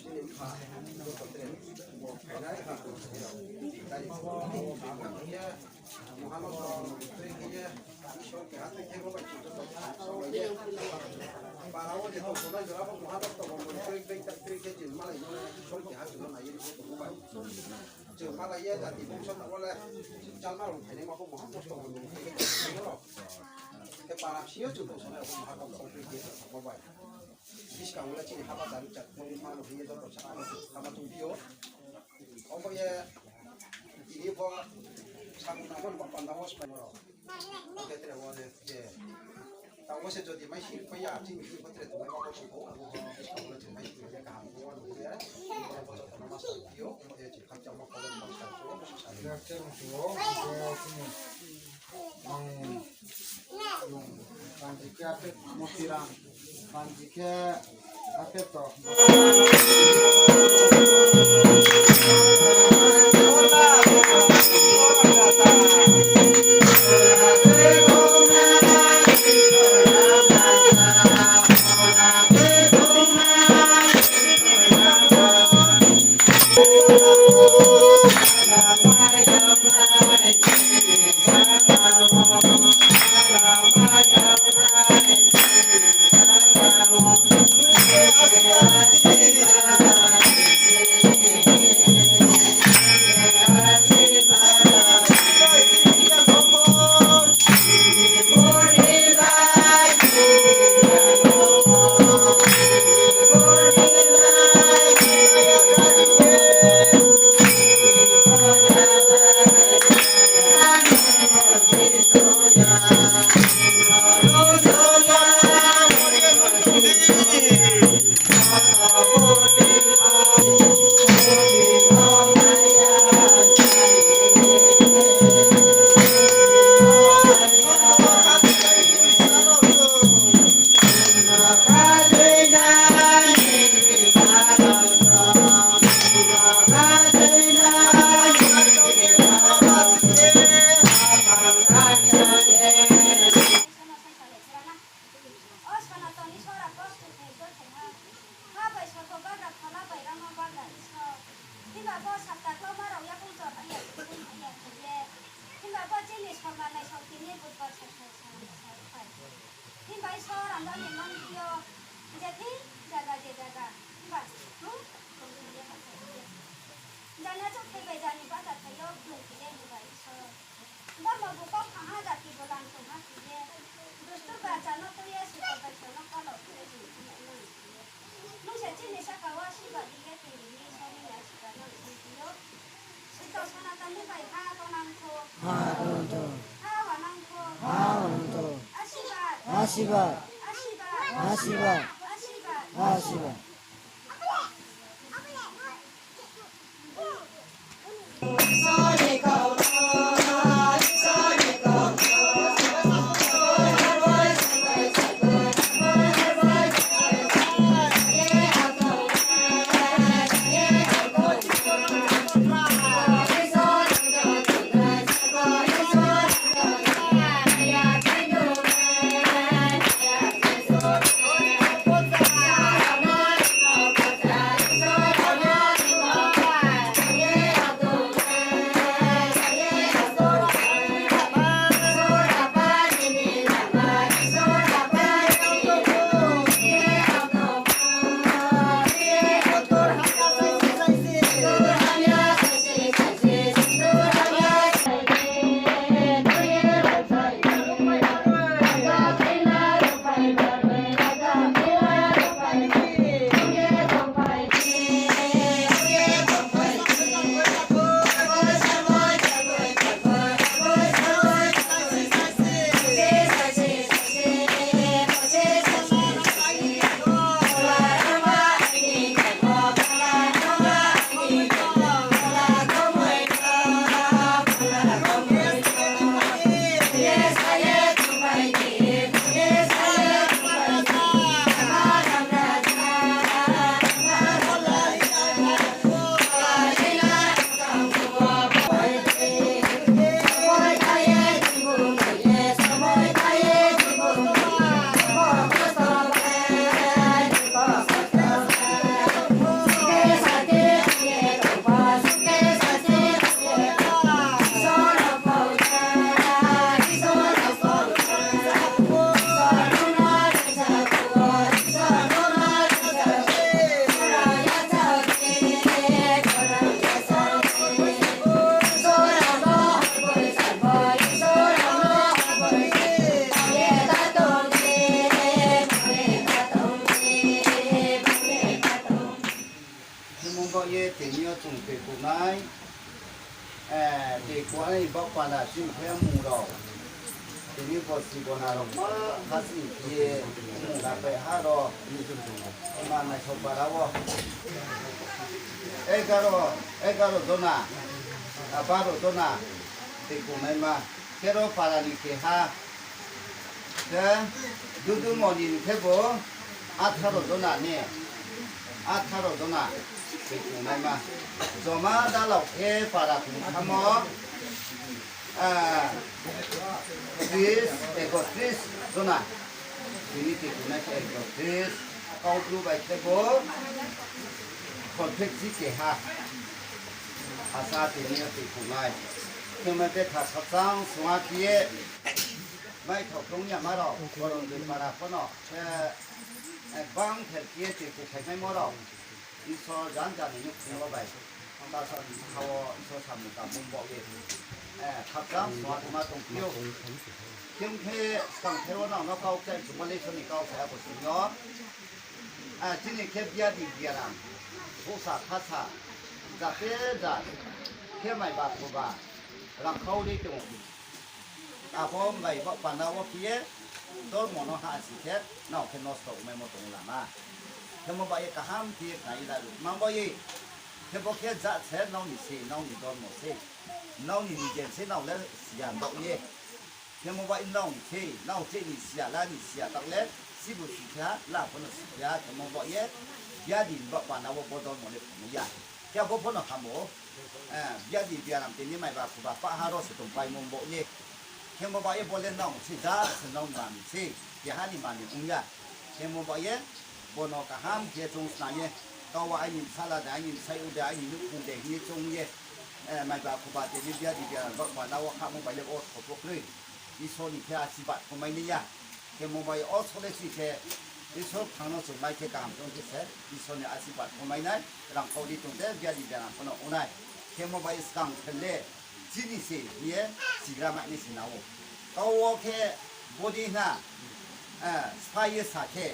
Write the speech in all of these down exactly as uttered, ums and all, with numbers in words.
Chini mpha, joto tre, bo phainai ha, tari, Mohanosto tui khe ye, Isor keha tui khe bo bai chung joto samai ye. Para wo je tong tongnai jora bo Mohanosto bo tui bai ta tui khe chini malai no Isor keha chung no nai ye tong bo bai. Chung malai ye jati bongso no bo le, chalma rong phainai ma bo Mohanosto bo tui khe chung no. Khe para sio chung tong tongnai bo Mohanosto tui khe tong bo bai. Buskang wo le chini haba dari chak boni mano hing ye joto sa haba tongphi ou. Obo ye tini pho samung nangmo ni panda wo spano rao. Khe tre wo je, je. Tao wo se jodi mai siri pai ya, chini pho tre tongnai ma bo tongphi ou, abo pho buskang wo le chini mai siri ye kaham wo nung ye. Abo joto no ma sa phi ou, obo ye chini khakchangmo pho le ma sa phi ou, bo sa phi ou. Khakchangmo pho, bo chini. Panji khe aphe Motiram, panji khe aphe to. O Sanatan Isor a kosto khe jothai ha. Ha bai sorgo bagra phola bai rano bagra Isor. Himba bo sapta klauma rao yakoung chor haya, yakoung haya khe ye. Himba bo chini sorma naisao tini budbar sa sa sa sa phai. Himba Isor ang ni mangphi yo. Je thing jaga je jaga. Himba, hmm? Jani achouh khe bai jani bata thai yo, bung khe ye himba Isor. Bo no bukhou khangha jati bo lang tongha khe ye. Dustur ba cha no tui ye, sukha bai cha no kalo khe ye, chung khe nai nang khe ye. Nung se chini saka wo asiba di ye, tini ni sori ni asiba nang sing khe yo. Sito Sanatan ni bai ha to nang kho. Ha to nang kho. Ha wa nang kho. Ha wa nang kho. Asiba. Asiba. Asiba. Asiba. Asiba. Asiba. Mung baoh ye tini yo chung tui kuhnai, tui kuhnai ni baoh panda chini khe mung rao. Tini bo sibona rao ma ha chini khe ye mung rao bai ha rao. Ma naisao para wo egaro, egaro jona, baro jona tui kuhnaima. Khe ro para ni keha, khe Dudumoni ni khe bo atharo jona ni, atharo jona tui kuhnaima. Joma dalao khe para kongthamo, tris, ekotris jona. Tini tui kuhnai khe ekotris. Kaubru bai khe bo kholphehchi keha. Asa tini yo tui kuhnai. Khe ma betha khakchang sungha khe ye maithao tong yama rao, Korondoi para pho no khe, bang ther khe ye tui kuhphaimaimo rao. Isor janja ni nouhkhong wo bai, tasa ni bkha wo Isor samung tangmo baoh ye, khakchang sungha khe ma tongphi ou. Khe ong khe skang ther wo nang no kau kchai sungmo le Isor ni kau sa ya bo sing yo. Chini khe biadi biaram, bsa khasa, jate jat, khe maiba khuba, rangkhau ri tong ou. Abo bai baoh panda wo khe ye dormo no ha si khe, nrao khe nosto ongmaimo tong lama. Khemo baoh ye kaham khe ye khnai la ru ma baoh ye. Khe bo khe jat se nrao ni se, nrao ni dormo se, nrao ni nijen se, nrao le siya baoh ye. Khemo baoh ye nrao ni se, nrao cheh ni siya, la ni siya taoh le, sibu si khe ha, la pho no si khe ha, khemo baoh ye, biadi ni baoh panda wo bo dormo le phungmai ya. Khe abo pho no hamo, biadi biaram tini maiba khuba pah ha ro se tongpaimo baoh ye. Khemo baoh ye bo le nrao se jat se nrao ni manoi se, keha ni manoi ong ya. Khemo baoh ye, bo no kaham khe chung snam ye, kau wo aini bsala de, aini bsayouh de, aini nouhkhong de hing ye choung ye, maiba khuba tini biadi biaram baoh panda wo khamo bai le o sopho kroi. Isor ni khe asirbad pho mai nai ya. Khemo baoh ye o sole si khe Isor phang no chung mai khe kaham tong khe se Isor ni asirbad pho mai nai, rangkhau ri tong de, biadi biaram pho no ong nai. Khemo baoh ye skang khe le chini se hing ye sigra mai nai se na ou. Kau wo khe bodi hna, sphái ye sa khe,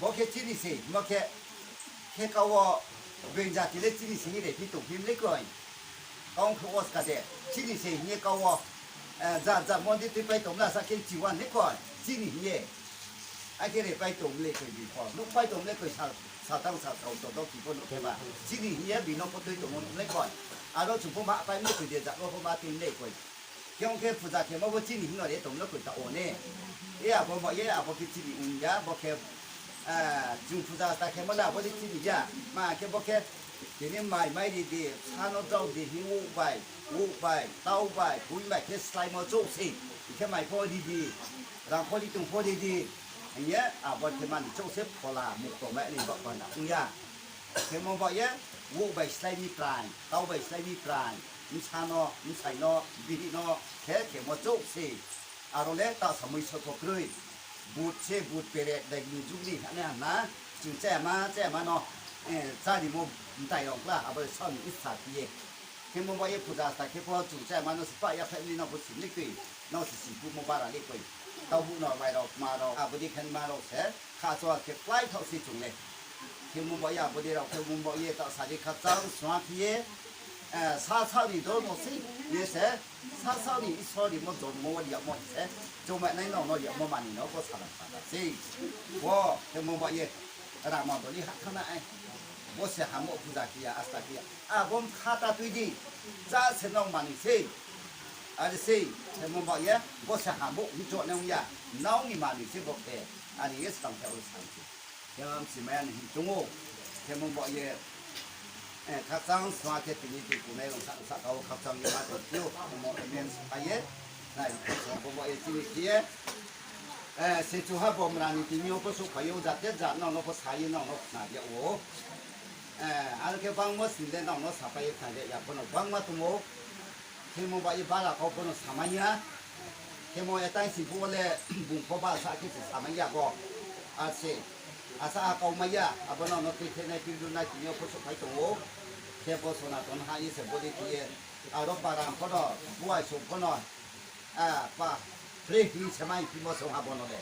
bo khe chini se hingmo khe, khe kau wo being jati le chini se hing ye rephi tongphi mlei kroi. Kau ong khe oska de, chini se hing ye kau wo, jat jat mondir tuipai tongmla sa khe chiwan le kroi, chini hing ye. Akhe repai tong mlei kroi bi pho, nuhpai tong mlei kroi, saltang salkau todok phi pho nuh khe ba. Chini hing ye bino pho tui tongmo nuh mlei kroi. Aro chung pho ma pai mlei kroi de, jat wo pho ma tui mlei kroi. Khe ong khe puja khemo bo chini hing no re tong mlei kroi ta o ne. E abo baoh ye abo khe chini ong ya, bo khe, chung puja ta khemo le abo le chini ya. Ma khe bo khe tini mai mai ri di, sa no drao di hing ou bai, ou bai, tau bai, boi bai khe sláimo chouh se. Hing khe mai pho ri di, rangkhau ri tong pho ri di. Hing ye abo khe mani chouh se phola mukto mai ni baoh panda ong ya. Khemo baoh ye, ou bai slái mi prai, tau bai slái mi prai, bsa no, bsai no, bihih no, khe khemo chouh se. Aro le ta samui sopho kroi. But se but peret dai ni jug ni hane hna, chung chayama chayama no, chánimo mtai rao kla, abo le sao ni isa khe ye. Khemo baoh ye puja ta khe pho chung chayama no se pah ya phaimni no bo si le kroi, no se si bumo bara le kroi. Tau buh no bai rao, kma rao, abo dei khe ma rao se, kha choa khe klái thaoh se chung le. Khemo baoh ye abo dei rao khemo baoh ye ta sa di khakchang sungha khe ye, sa sao ni dormo se, ye se, sa sao ni Isor rimo dormo wo yagmo se, chungmai nai nrao no yagmo mani no bo salam sa ta se. Bo khemo baoh ye, rangma doli ha thanng nai. Bo se hamo puja khe ya, asta khe ya. Abo bkha ta tui di, jat se nrao manoi se. Are se, khemo baoh ye, bo se hamo hing choh nai ong ya, nrao ni manoi se bo khe, are ye skang khe abo le sa se. Khe msi mai ya ni hing tong ou, khemo baoh ye, khakchang sungha khe tini tui kunai rao sa, sahka wo khakchang ye ma tong phi ou, khemo amen sa ye, nai, bo baoh ye chini khe ye, se chuha bomra ni tini yo pho souhphai ou, jate jat nrao no pho sa ye nrao no khna ri yag ou. Aro khe bangma sing le nrao no sapai ye khna ri ya pho no bangma tong ou. Khemo baoh ye bara kau pho no samai ya. Khemo etang sing phuh wo le bung pho ba sa khe se samai ya bo. Ar se, asa ha kau mai ya, abo nrao no tuithenai tuidunai tini yo pho souhphai tong ou. Khe bo Sonaton ha ye se body khe ye, aro para pho no, buai song pho no, pa, free hing se mai phimo song ha bo no le.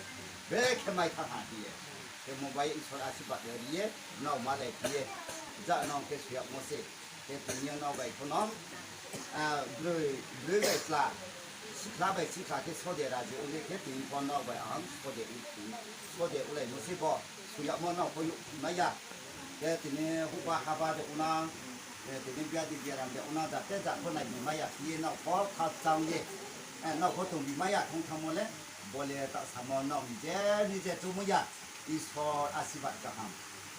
Brekhe mai thanng ha hing ye. Khemo bai ye Isor asirbad ri ye, nrao malai khe ye. Ja nang khe suyagmo se. Khe tini yo nrao bai pho no, ah, broi, broi bai chla, sikhla bai sikhla khe sode raji ong ye khe tini pho nrao bai ang sode, sode ulaimo se pho, suyagmo nrao pho youh mai ya. Khe tini huba haba de ong na, eh, tini biadi biaram de ong na, jate ja pho nai mai ya, khe ye nrao pho khakchang ye, eh, nrao pho tong mai ya, thong thangmo le, bo le taoh samo nrao ni je, ni je chumai ya. Isor asirbad kaham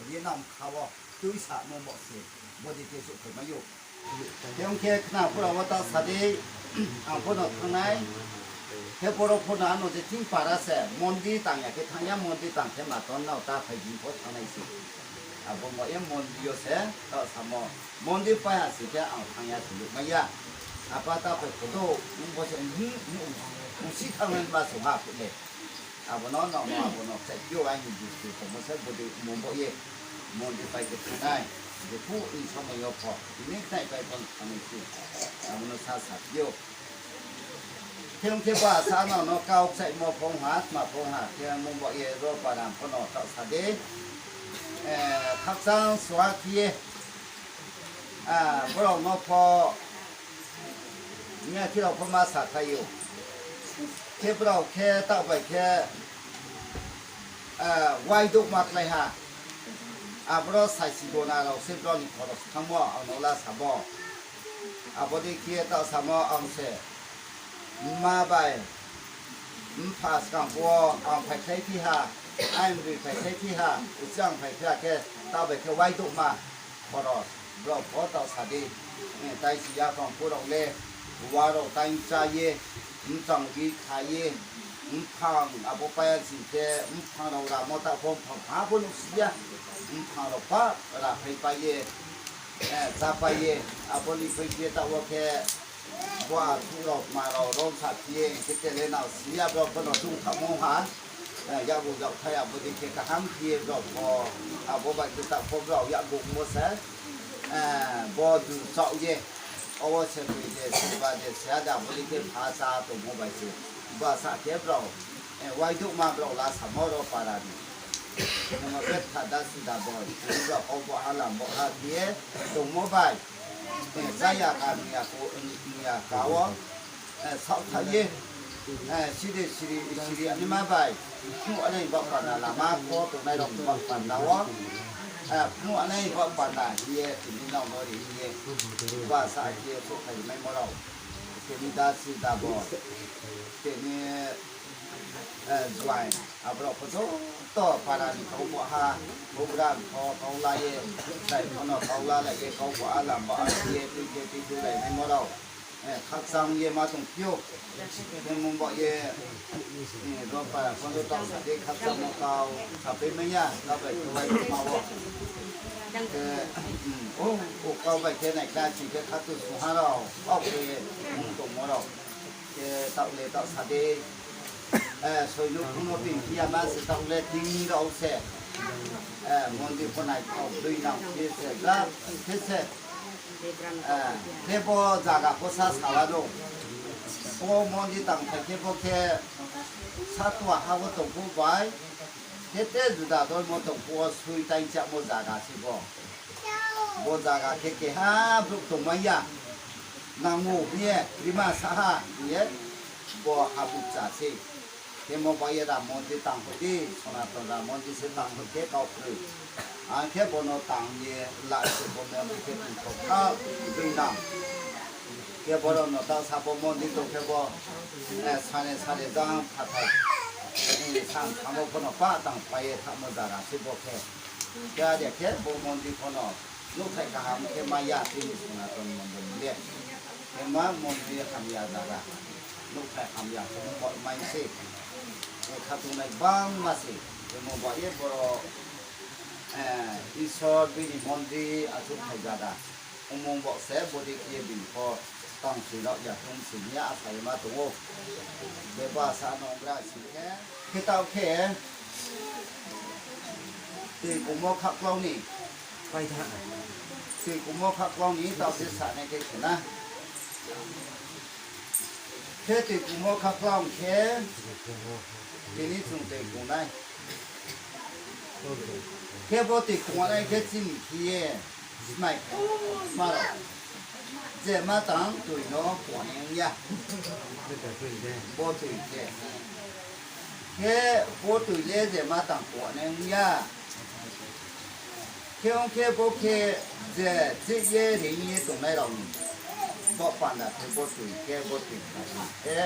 ri ye nang kha wo tuisa mo bo se, bodei khe souhphai mai ou. Khe ong khe khna pho rao wo taoh sa di, ang pho no thanng nai. Khe boro pho no ano je thing para se, mondir tang ya khe thanng ya, mondir tang khe maton nrao ta phai di pho thanng nai se. Abo mo ye mondir yo se, taoh samo, mondir pai ha sing khe ang thanng ya se, nuh mai ya. Apa ta phai pho do, ong pho se, ong, ong, ong si thanng nai ma sung ha phuh le. Abo no, no, no, abo no, khe yo aini busti tongmo se, bodei mo bo ye, mondir pai khe thanng nai, jephuh ni somoi yo pho, tini khnai pai pho thanng nai se, abo no sa sa yo. Khe ong khe ba sa no, no kau kchaimo phong ha, tma phong ha, khe mo bo ye ro para pho no taoh sa di, eh, khakchang suha khe ye, ah, brao no pho, nai khe rao pho ma sakhlai ou. Khe brao khe taoh bai khe, ah, waidouhma klái ha. Aboro saisi gona rao se brao ni khoros thanngmo ang no la samo. Abo dei khe taoh samo ang se mma bai mpha skang phuh wo ang phaikhlaiphi ha, aini broi phaikhlaiphi ha, uchih ang phaiphi ha khe, taoh bai khe waidouhma khoros, brao pho taoh sa di, eh, taisi yaphang phuh rao le, wa rao taing chá ye, mchang ri kha ye, mphang abo pai ya sing khe, mphang rao ramo taoh pho mphang ha pho nuhsi ya, mphang rao pha raphaipai ye, eh, chápai ye, abo ni khui khe taoh wo khe, bo athuh rao kma rao rom sa phi ye, khe tele nao si ya brao pho no chung thamo ha, eh, yakgu yakthai abo dei khe kaham khe ye brao pho, abo bai khe taoh pho brao yakgu ongmo se, eh, bo ju chaoh ye, obo se toi de, seba de, se ada abo dei khe pha chá tongmo bai se, bsa khe brao, eh, waidouhma brao la samo ro para ni. Nungma betha da si da bo, tini brao kau bo ha lam bo ha khe ye tongmo bai, eh, cháya ka nung ya ko, nung ya ka wo, eh, saohthaih ye, eh, siri siri, siri anaima bai, phnuh anai baoh panda lama kho tongnai rao ni baoh panda wo, eh, phnuh anai baoh panda hing ye tini nrao no ri hing ye, bsa khe ye souhphai rimaimo rao, tini da si da bo, tini, eh, juaing, aborao pho joto para ni kau bo ha, houhgra ni kau, kau la ye, chrai pho no kau lalai ye, kau bo ha lam bo ha khe ye, tui khe tui khe lai naimo rao, eh, khakchang ye ma tongphi ou. Khe mung bo ye, eh, ro para pho no taoh sa di khakchangmo kau sapai mai ya, taoh bai khe waidouhma wo. Khe, o, o kau bai khe nai khe sing khe khatu sungha rao, kau khe mung tongmo rao. Khe taoh le taoh sa di, eh, soino phung no ping phi ya ma se taoh le tini rao se, eh, mondir pho naithao dui nang khe se, ja khe se, eh, khe bo zaga pho sa sala no. Bo mondir tangphai khe bo khe satua ha wo tong phuh bai, khe te juda dormo tong phuh wo sui taing chamo zaga se bo. Bo zaga khe keha brouh tongmai ya. Nangmo hing ye rima sa ha hing ye bo habucha se. Khemo bai ye Ram mondir tang hoih di, Sonaton Ram mondir se tang hoih khe kau kroi. Ang khe bo no tang ye la se bo mondir khe tongthok kha, tui nang. Khe borao no ta sa bo mondir tong khe bo, eh, sane sane jang phathar, eh, san samo pho no pa tang pai ye thamo zaga se bo khe. Khe are khe bo mondir pho no nouhthai kaham khe mai ya chini Sonaton mondoli le. Khe ma mondir hamya zaga, nouhthai hamya khe bo mai se. Eh, khatungnai bangma se, khemo bai ye boro, eh, Isor bini mondir achouhthai zaga. Omung bo se bodei khe ye bini pho tang si rao ya thung si hing ye asa ye ma tong ou. Bebasa nongra si khe, khe taoh khe, tui kumo khaklau ni, tui kumo khaklau ni taoh se sanai khe khe na. Khe tui kumo khaklau khe, tini chung tui kungnai. Khe bo tui kungnai khe chini khe ye, Smai, smai. Je ma tang tui no kuanai ong ya. Bo tui khe. Khe bo tui le je ma tang kuanai ong ya. Khe ong khe bo khe je chih ye reing ye tongnai rao ni baoh panda khe bo tui khe bo tui kha khe.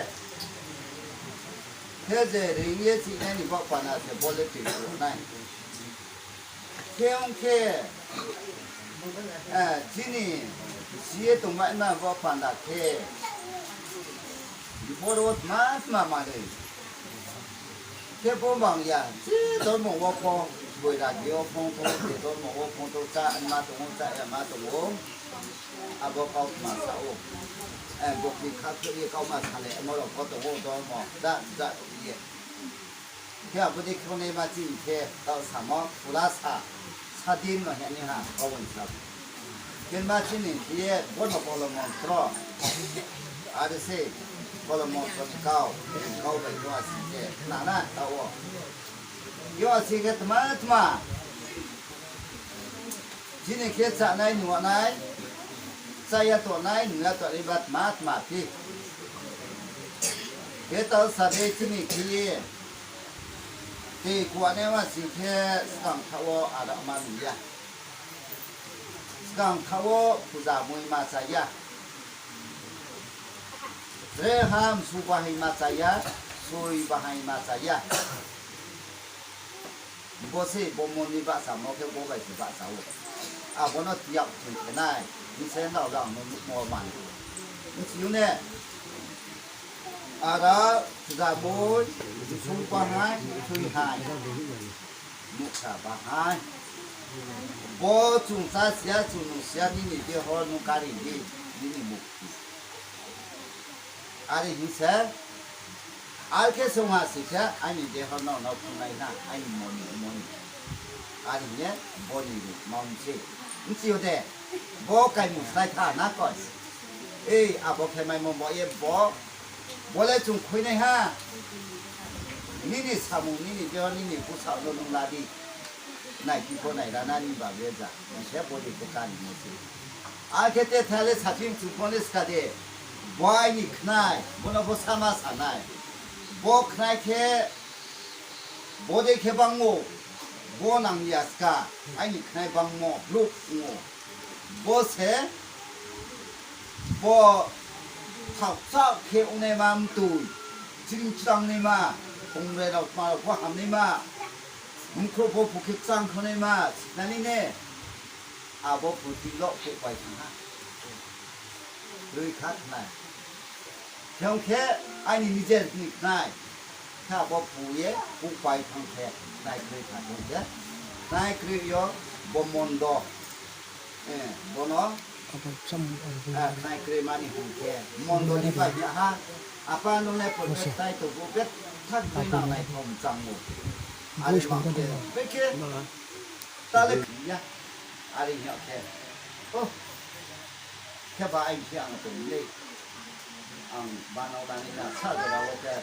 Khe je reing ye chihnai ni baoh panda se bo le tui kuanai. Khe ong khe, eh, chini si ye tongmaima bo panda khe, boro tma tma manoi. Khe bo mang ya, je dormo wo pho, boiragi wo pho tong, je dormo wo pho tong, chá ma tong ou, chá ya ma tong ou. Abo kau tma sa ou. Eh, bokni kha khe ye kau ma sa le, amo rao pho tong ou, dormo, ja, ja, ye. Khe abo dei khe naima chini khe taoh samo khulasa, sadin no hing ha, kau bai sa. Khe ma chini khe ye bono kolomontro. Are se kolomontro ni kau, kau bai no asi khe, na na, taoh wo. Yo asi khe tma tma. Chini khe chánai, nuanai, chá ya tongnai, nu ya tongnai ba tma tma phi. Khe taoh sa de chini khe ye. Tei kuanai ma sing khe skang thaoh wo ara ma nu ya. Skang thaoh wo puja mui ma chá ya. Tre ha msu bahai ma chá ya, soi bahai ma chá ya. Bo se bo mon ni bahcha mo khe bo bai se bahcha ou. Abo no tiyak chung khe nai, hing se nrao rang no nuhmo man. Bchi ou ne, ara, puja mui, msu bahai, soi hai. Mukha bahai. Bo chung chá siya, chung nu siya, nini deho no kari di, nini mukti. Are hing se, are khe songha si khe, aini deho no no phungnai na, aini moni, moni. Are hing ye, bo ni ri, ma ong se. Bchi ou de, bo kaimu slái tha na koi. Ei, abo khe maimo bo ye bo, bo le chung khuinai ha. Nini samung, nini deho, nini bsa no nung la di. Nai khe pho nai ra na ni babe ja. Hing se bo ni khe kari mo se. Akhe te thale saphim chung pho ni ska de. Bo aini khnai, bo no bo sama sa nai. Bo khnai khe, bo dei khe bangmo, bo nang ya ska, aini khnai bangmo, brouh ong ou. Bo se, bo thaohchaoh khe ongnaima mtoi, chring chrangnai ma, kongrai rao tma rao pho hamnai ma, mkhrouh pho phu khe kchang khonai ma, sinani ne, abo phu tui lo khe pai thanng ha. Roi kha khnai. Khe ong khe aini nijer ni khnai. Khe abo phu ye, phu pai thanng khe, khnai kroi kha thanng khe. Khnai kroi yo bo mondo. Eh, bono, eh, khnai kroi mani hing khe, mondo ni pai ya ha. Apa nung le pon khe tai to bo bet thak dui nang nai thom chang ou. Are ma khe, be khe, ta le ya. Are hing khe, oh, khe ba aini khe ang tong le. Ang banao lani na sa jora wo khe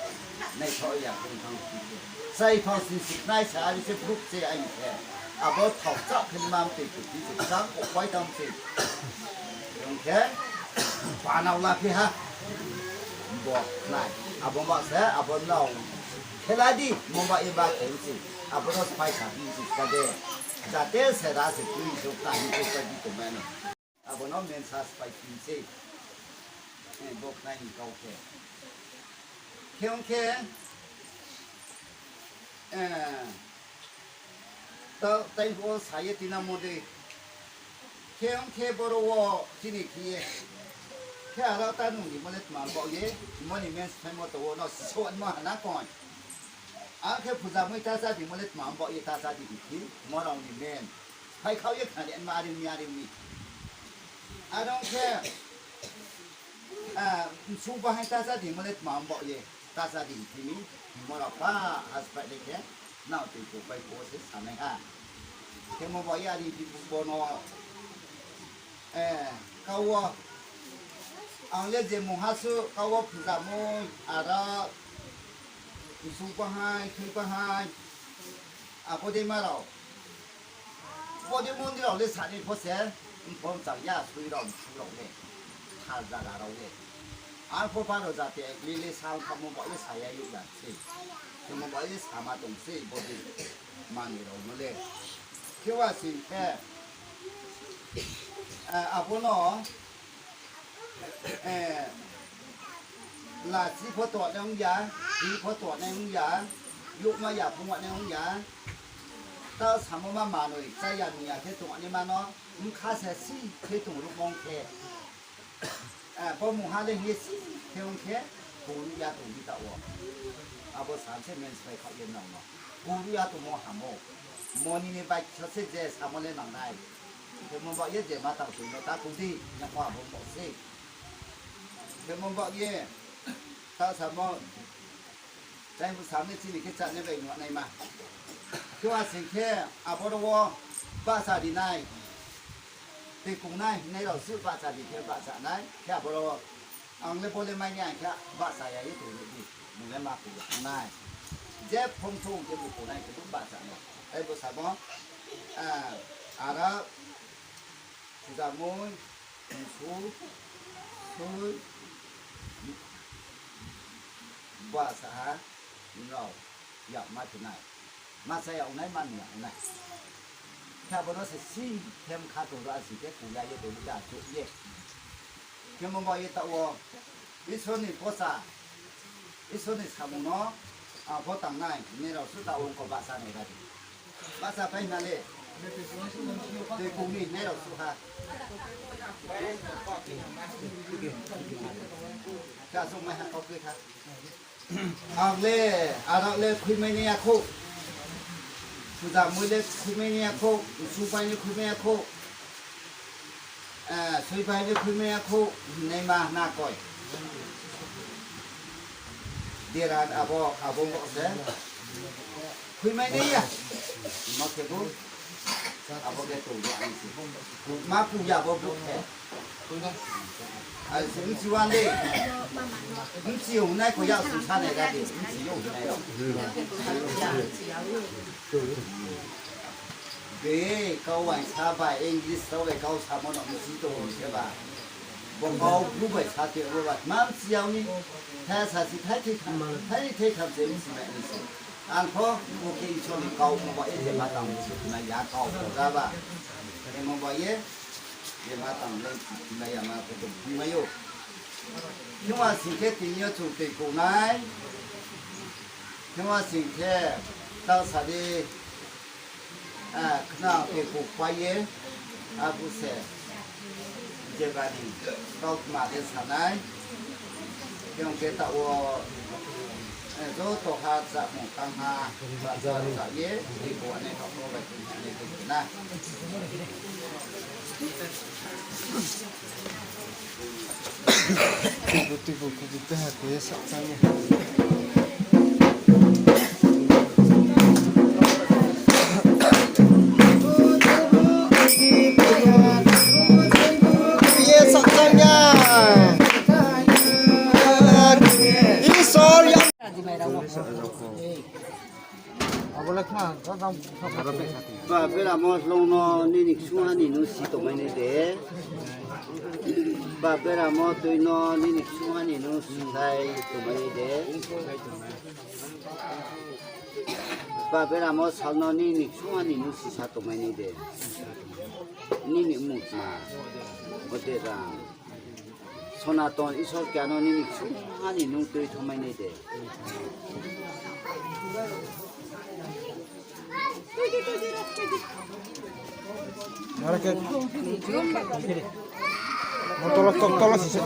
naithaoh ya khe thanng si khe. Chai phang sing si khnai sa ari se brouh se aini khe. Abo thaohchaoh khe mam tei tei se kchang kouh pai tang se. Ong khe banao la phi ha. Bo khnai. Abo ma se abo nrao khe la di, mo ba ye ba khe se. Abo no sphai sa phi se ska de. Jate se ra se tui se kta hing se ka di tongmai no. Abo no mensa sphai phi se. Eh, bo khnai ni kau khe. Khe ong khe, eh, ta-, tai bo sa ye tinamo de. Khe ong khe boro wo chini khe ye. Khe aro ta nung ni mo le tma baoh ye, mo ni men sphaimo to wo no siso mo ha na koi. Ang khe puja mui ta chá di mo le tma baoh ye ta chá di hing phi, mo rao ni men. Phai khao ye khna di ma are ong mi, are ong mi. Are ong khe, ah, msu bahai ta chá di mo le tma baoh ye ta chá di hing phi mi, mo rao pha ha sphai le khe, nrao tui kouh pai kho se sanai ha. Khe mo baoh ye are ong phi bo no, eh, kau wo, ang le je mungha su kau wo puja mui, aro, msu bahai, khui bahai, abo dei ma rao. Bo dei mondir rao le sani pho se, Mphom chang ya sui rao, msu rao le, kha zaga rao le. Arphuh pha rao jati lili sal khamo ba ye sa ya yag ya se. Khemo ba ye sama tong se, bodei manoi rao no le. Khe wa sing khe, eh, abo no, eh, lachi pho tongnai ong ya, hi pho tongnai ong ya, yagma ya phungma nai ong ya. Tao samo ma manoi, chá ya nung ya khe tongnai ma no, bkha se si khe tong ruhmo ong khe. Eh, bo mungha le hing ye si khe ong khe, kuruh ya tong di taoh wo. Abo sa se men sbai khaoh ye nrao no. Kuruh ya tongmo hamo. Moni ni bai khe se je samo le nang nai. Khemo ba ye je ma tang tong no ta kuh di, yamo abo mo se. Khemo ba ye, ta samo, Taibu samni chini khe chánai bai nuh naima. Khe wa sing khe aboro wo bahcha ri nai. Tei kungnai hingnai rao suh bahcha ri khe bahcha nai. Khe aboro ang le bo le mai ni ang khe bahcha ya ye tong di. Bung le ma ku ya nai. Je phung thung khe bu kungnai khe bu bahcha nai. Taibu samo, ah, ara Phuja mui, msu, sui, bahcha ha, nrao, yak ma khe nai. Ma cha ya ong nai, ma ni ya ong nai. Khe abo no se si, khe mkha tong ro asi khe, kuya ye tong ro da, chouh ye. Khemo ba ye taoh wo, Isor ni pocha, Isor ni samung no, a, pho tang nai, hingnai rao suh taoh wo kho bahcha nai ra di. Bahcha pai na le. Tei kung ni hingnai rao suh ha. Khe asuh mai ha kau khe kha. Ang le, arak le khuimai nai ya khou. Phuja mui le khuimai nai ya khou. Msu pai le khuimai ya khou. Eh, sui pai le khuimai ya khou. Hingnai ma na koi. Dera abo, abo mo se. Khuimai nai ya. Ma khe bo. Abo khe tong bo ang si. Ma ku ya bo brouh khe. Ang si msi wan de. Msi yo nai ko ya su sa nai ga de. Msi yo nai ro. Be, kau bai sa bai, English kau bai kau samo no msi tong se ba. Bo kau bru bai sa te bo ba. Ma msi yag ni. Tha sa si thai thai tham, thai thai tham se msi nai ni se. Ang pho, bo khe Isor ni kau, mo ba ye je ma tang si, na ya kau, ko da ba. Emo ba ye, je ma tang le, na ya ma ko tong, ma yo. Khe wa sing khe tini yo chung tei kau nai. Khe wa sing khe, tao sa di, ah, khna tei kau pai ye, abo se. Jeba ni kautma le sa nai. Khe ong khe taoh wo, eh, joto ha chámung tang ha, ba cha cha ye, tei bo ane kau kau bai tong ha ne tong na. Tei bo tei bo khe bo tei ha khe ye sa chang ye. Ba beramo hlong no nini ksungha ni nung si tongmai nai de. Ba beramo tui no nini ksungha ni nung si sai tongmai nai de. Ba beramo sal no nini ksungha ni nung sisa tongmai nai de. Nini mutma. Ode rang. Sonaton Isor khe ano nini ksungha ni nung tui thangmai nai de. Aro khe. Mo tolo, to-, tolo sisa.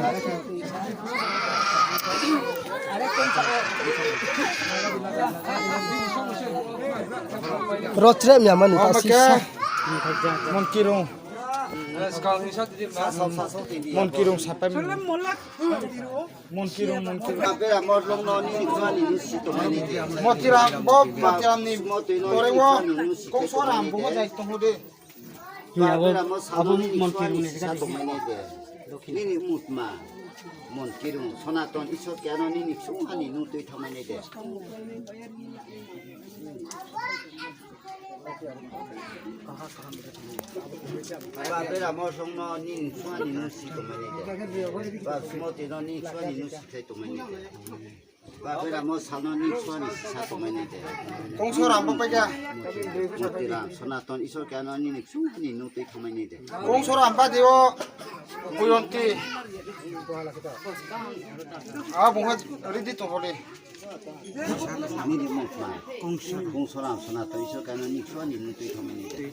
Ro chrep ya mani ta sisa. Mon kirung. Mon kirung sapai mani. Mon kirung, mon kirung. Motiram, bo Motiram ni pore wo, kongsoram bo mo jai tong de. Abo, abo mon kirung ni sa tongmai nai de. Nini mutma, mon kirung, Sonaton Isor khe ano nini ksungha ni nung tui thangmai nai de. Ba beramo song no nini sungha ni nung si tongmai nai de. Ba sumoti no nini sungha ni nung si khlai tongmai nai de. Ba beramo sal no nini sungha ni sisa tongmai nai de. Kongsoram bo paikha. Motiram, Sonaton Isor keha no nini sungha ni nung tui tongmai nai de. Kongsoram ba de o. Puyon ti. A bungha ridi tong hole. Nini mung tma. Kongsoram, Sonaton Isor keha no nini sungha ni nung tui tongmai nai de.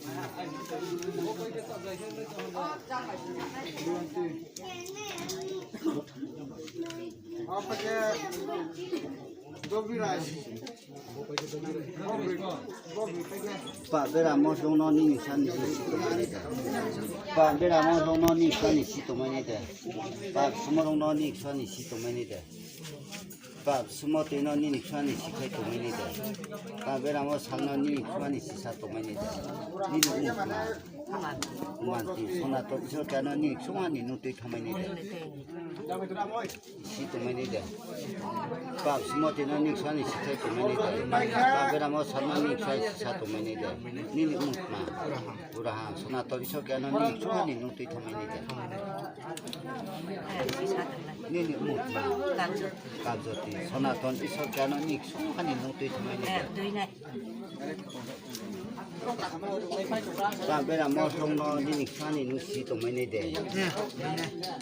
Apa ke? Dobirai. Ba beramo song no nini sungha ni si tongmai nai de. Ba beramo song no nini sungha ni si tongmai nai de. Ba sumorong no nini sungha ni si tongmai nai de. Ba sumoti no nini sungha ni si khlai tongmai nai de. Ba beramo sal no nini sungha ni sisa tongmai nai de. Nini mung tma. Manti, Sonaton Isor keha no nini sungha ni nung tui tongmai nai de. Si tongmai nai de. Ba sumoti no nini sungha ni si khlai tongmai nai de. Ba beramo sal no nini sungha ni sisa tongmai nai de. Nini mung tma. Uraha, Sonaton Isor keha no nini sungha ni nung tui tongmai nai de. Nini mung tma. Kaljoti, Sonaton Isor keha no nini sungha ni nung tui tongmai nai de. Ba beramo song no nini sungha ni nung si tongmai nai de.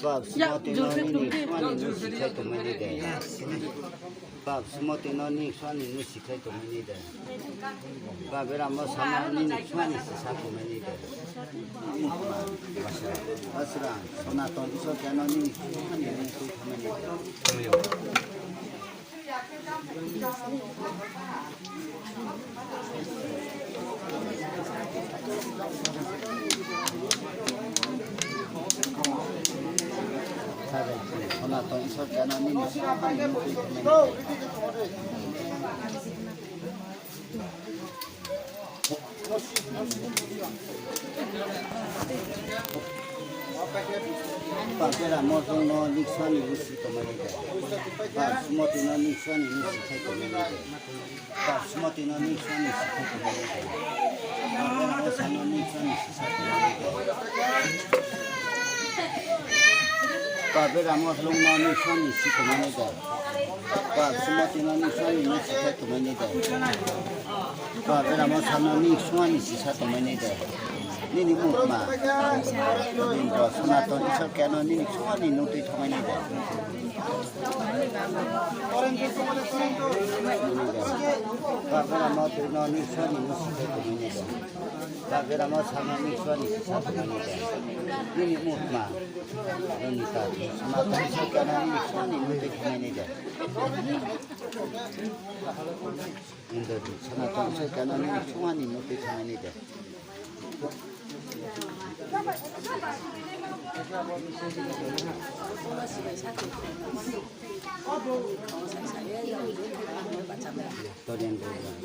Ba sumoti no nini sungha ni nung si khlai tongmai nai de. Ba sumoti no nini sungha ni nung si khlai tongmai nai de. Ba beramo sal no nini sungha ni sisa tongmai nai de. Asra, asra, Sonaton Isor keha no nini sungha ni nung tui tongmai nai de. Sonaton Isor keha no nini sungha ni nung tui tongmai nai de. Ba beramo song no nini sungha ni nung si tongmai nai de. Ba sumoti no nini sungha ni nung si khlai tongmai nai de. Ba sumoti no nini sungha ni si khlai tongmai nai de. Ba beramo sal no nini sungha ni sisa tongmai nai de. Ba beramo song no nini sungha ni si tongmai nai de. Ba sumoti no nini sungha ni nung si khlai tongmai nai de. Ba beramo sal no nini sungha ni sisa tongmai nai de. Nini mung tma. Nini Sonaton Isor keha no nini sungha ni nung tui tongmai nai de. Ba beramo tui no nini sungha ni nung si khlai tongmai nai de. Ba beramo sal no nini sungha ni sisa tongmai nai de. Nini mung tma. Nini ta, Sonaton Isor keha no nini sungha ni nung tui tongmai nai de. Indra di, Sonaton Isor keha no nini sungha ni nung tui tongmai nai de.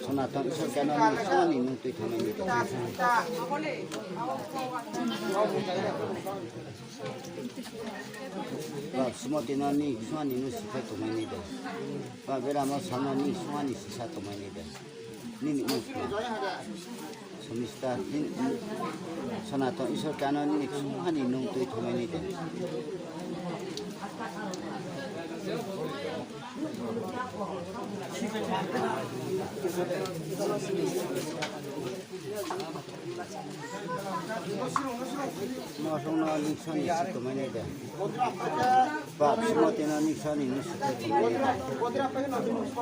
Sonaton Isor keha no nini sungha ni nung tui tongmai nai de. Ba sumoti no nini sungha ni nung si khlai tongmai nai de. Ba beramo sal no nini sungha ni sisa tongmai nai de. Nini mung tma. Sumista, nini, Sonaton Isor keha no nini sungha ni nung tui tongmai nai de. Mosong no nini sungha ni si tongmai nai de. Ba sumoti no nini sungha ni nung si khlai tongmai nai de.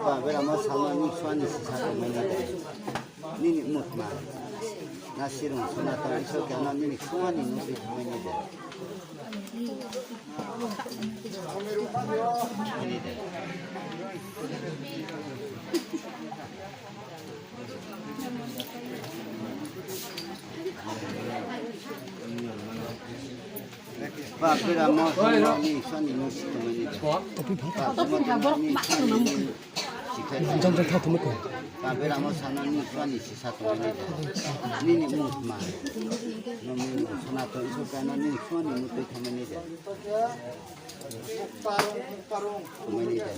Ba beramo sal no nini sungha ni sisa tongmai nai de. Nini mung tma. Nasirung Sonaton Isor keha no nini sungha ni nung tui tongmai nai de. Ba beramo song no nini sungha ni nung si tongmai nai de. Ba sumoti no nini sungha ni nung si Jang jang thang thangmo khe. Ba beramo sano nini ksuha ni sisa tongmai nai de. Nini mmung tma. Nini Sonaton Isor khe no nini ksuha ni mung tui thanngmai nai de. Tongmai nai de.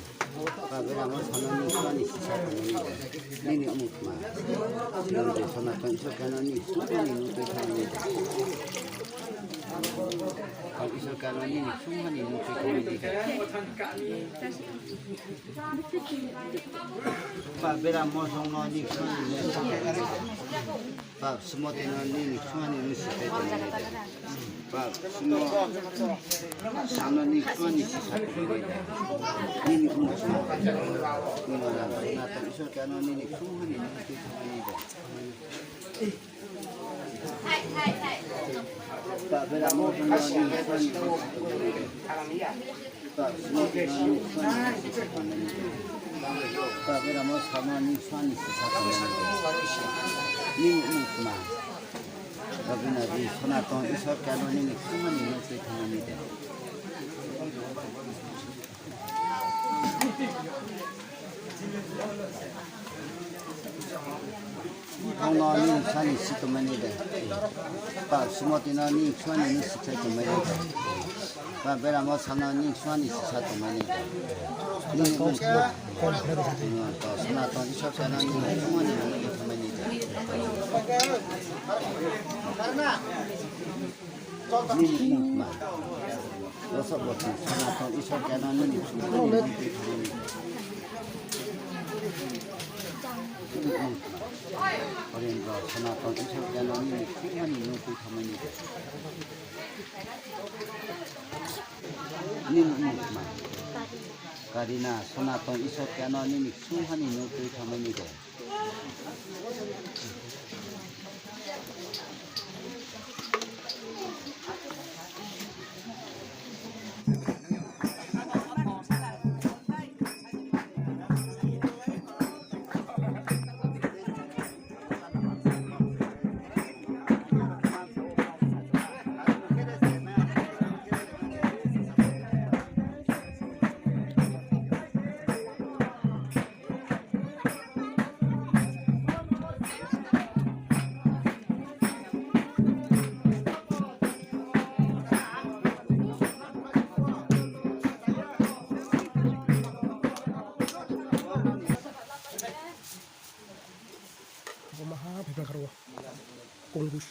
Ba beramo sano nini ksuha ni sisa tongmai nai de. Nini mmung tma. Nini Sonaton Isor khe no nini ksuha ni mung tui thanngmai nai de. Isor khe no nini ksuha ni mung tui thanngmai nai de. Pap beramo song no nini ksuha ni mung tui thanngmai nai de. Pap sumoti no nini ksuha ni mung tui thanngmai nai de. Pap sumo sano nini ksuha ni sisa thanngmai nai de. Nini mmung tma. Nini Sonaton Isor khe no nini ksuha ni mung tui thanngmai nai de. Pap beramo sano nini ksuha ni mung tui thanngmai nai de. Pap sumoti no nini ksuha ni mung tui thanngmai nai de. Pap beramo sano nini ksuha ni sisa thanngmai nai de. Nini mmung tma. Pap beramo Sonaton Isor khe no nini ksuha ni mung tui thanngmai nai de. Bung no nini ksuha ni si tongmai nai de. Pap sumoti no nini ksuha ni si khe tongmai nai de. Pap beramo sano nini ksuha ni sisa tongmai nai de. Nini mmung tma. To Sonaton Isor khe no nini ksuha ni mung tui thanngmai nai de. Nini mmung tma. Boso bosi Sonaton Isor khe no nini ksuha ni mung tui thanngmai nai de. Nini mmung tma. Orendro Sonaton Isor khe no nini ksuha ni mung tui thanngmai nai de. Nini mmung tma. Karina Sonaton Isor khe no nini ksuha ni mung tui thanngmai nai de. Bo maha phai phai karo. Kong gus.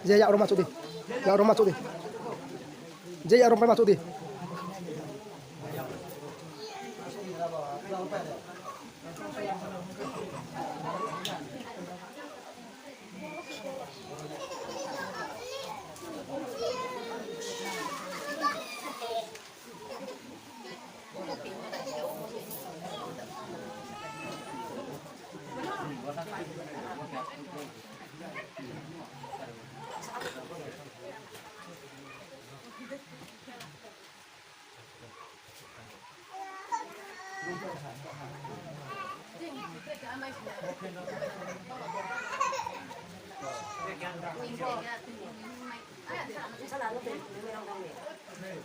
Je yak roma chouh di. Yak roma chouh di. Je yak roma chouh di.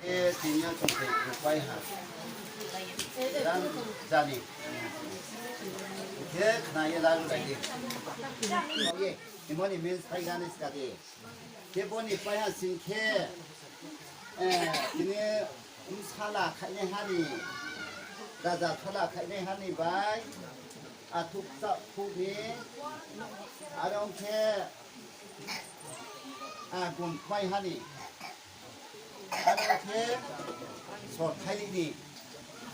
E, tini yo chung se pai ha. Ran jani. Khe khna ye laru lai di. Ye, imoni min sai gani ska di. Khe boni pai ha sing khe, eh, tini bsala khainai ha ni, raja thola khainai ha ni bai, athuk chaphu ni, aro khe, ah, gun kmai ha ni, aro khe sorthai ni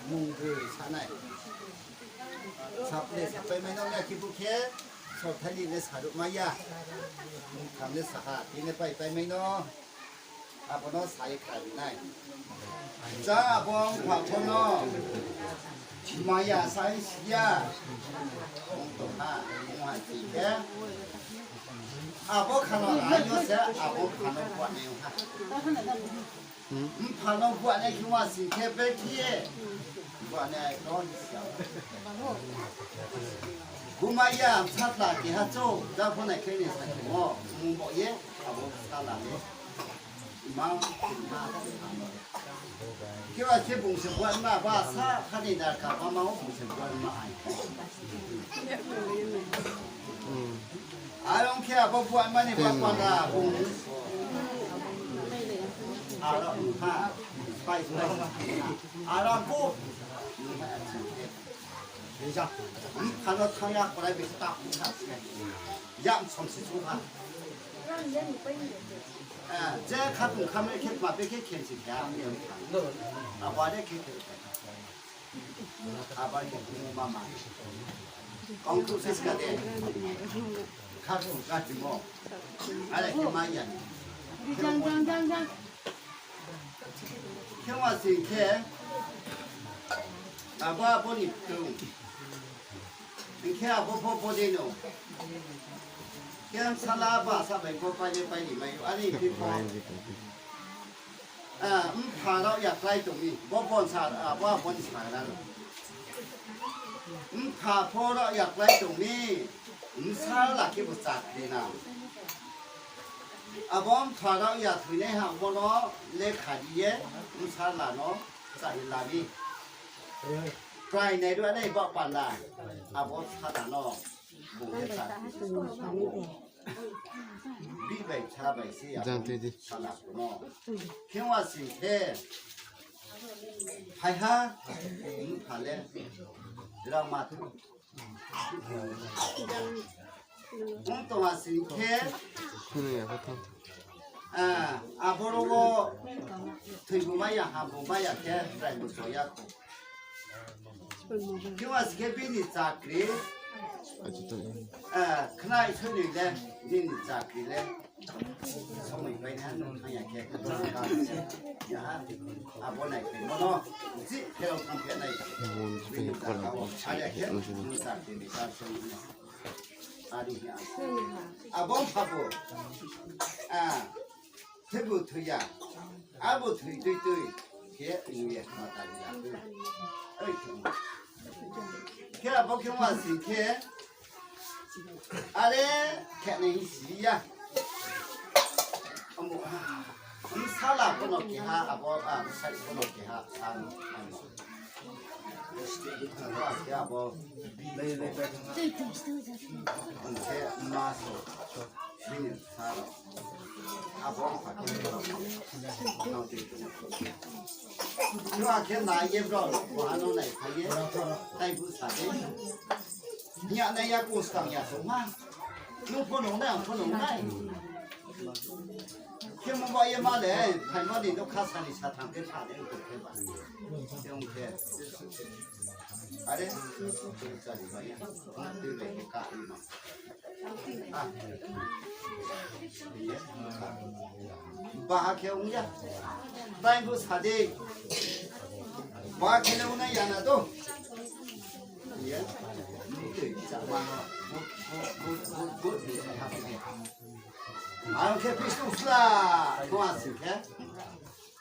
mung broi sanai. Saple sapai mai nong ya khibu khe, Thani le saruh mai ya. Tham le saha, tini pai pai mai no. Abo no sai kha ri nai. Ja abo mpha pho no. Maya sai si ya. Ong tong ha, ong ha si khe. Abo kha no ai yo se, abo kha no phuah nai ong ha. Mpha no phuah nai khe ma si khe be khe ye. Phuah nai no si ya. Gumai ya, satla keha chou, ja pho nai khe ni sa khe mo, mung bo ye, abo satla ni. Mang, mang, mang. Khe ba khe bung se buat ma, ba sa, kha ni dar ka, ba ma, bung se buat ma ai. Arong khe abo buat ma ni ba panda, bung. Arong ha, pai, pai. Arong ko. Mpha no thanng ya, korai bai ta kha se. Yam som se chu ha. Eh, je khatung khamai khe ma be khe khensi khe a mi ang kha. Abo are khe khe. Abo are khe ma ma. Kong tu sis ka de. Khatung ka di mo. Are khe ma ya ni. Khe ma sing khe. Abo abo ni tung. Hing khe abo pho bo de no. Khe sala ba sa bai pho pai le pai ni mai yo. Ani phi pho. Ah, mpha rao ya klái tong mi. Bo bon sa, ah, bo bon sa ra no. Mpha pho rao ya klái tong mi. Bsala khe bo chakri na. Abo mpha rao ya thoinai ha bo no lekha ri ye bsala no chari la mi. Prai nai rao nai ba panda. Abo sala no. Bung khe sa, bi bai sa bai se ya. Jang tui di. Sala no. Khe wa sing khe. Phai ha. Mpha le. Rao ma thu. Ong tong ha sing khe. Sini ya kha tho. Ah, aboro wo thoibu mai ya, hambu mai ya khe, prai bu so ya kho. Khe wa sing khe bini chakri, ah, khnai soi ni le, bini chakri le. Somoi pai na nung thang ya khe, ya, abo nai khe, mono, ji, khe rao thang khe nai. Bini chakri, are khe, nung chakri ni chakri ni. Ari hi ang. Abo mpha bo. Ah, khe bo thoi ya. Abo thoi tui tui. Khe nung ye ma ta ya. Oi, khe. Khe abo khe ma sing khe. Are khe nai hi si ya. Amo, ah, bsala kono keha, abo, ah, bsai kono keha, ah, ano. Abo, abo, abo. Hing khe ma so, bini sa rao. Abo, abo. Nang tui tui. Nung akhe nai ye brao, bo ano nai phai ye. Tai bu sa de. Nya nai ya ko skang ya so ma. Nung pho nung nai, ang pho nung nai. Khe mo ba ye ma le, phai ma ni no kha sa ni sa thang khe sa de, ko khe ba. Khe ong khe. Are, sa ni ba ya. Tui bai khe ka ni ma. Ah. Ye. Ba khe ong ya. Tai bu sa de. Ba khe le ong nai ya na to. Ye. Sa ma. Bu, bu, bu, bu, bu. Ang khe Kristo sla. Ko asi khe.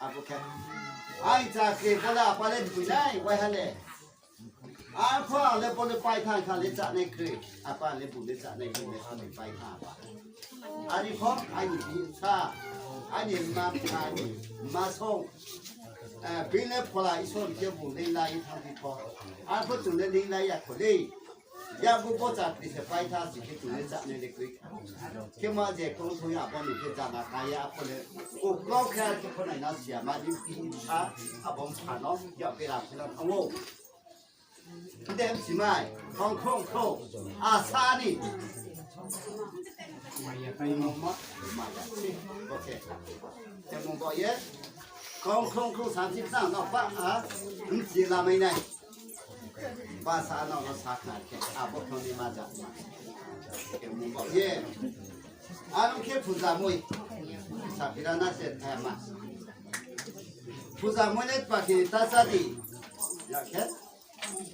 Abo khe. Ai chakri pala pala dui nai, wai ha le. Arphuh ang le bo le paithang kha le chánai kroi. Apa le bu le chánai kroi le, ang le paithang apa. Ani pho, ani bsa, ani ma, ani ma song. Eh, bini phola Isor khe bu le lai thang phi pho. Arphuh chung le lai ya kho le. Ya bu bo chakri se paitha si khe chung le chánai le kroi. Khe ma je kong thoi ya bo ni khe jana kaya pho le. Uklok khe ar khe pho nai na sia ma ni bsa, abo mpha no, ya bera pho na thang ou. Dem simai, kong kong kong, asa ni. Maya, maya, maya, si, okay. Temo bo ye, kong kong kong, sansi sang, no, ba, a, msi la mai nai. Basa no no sakha khe, abo khe ni ma ja ma. Khe mung bo ye. Aro khe puja moi. Sapira na se thai ma. Puja moi le pa khe ta sa di. Ya khe.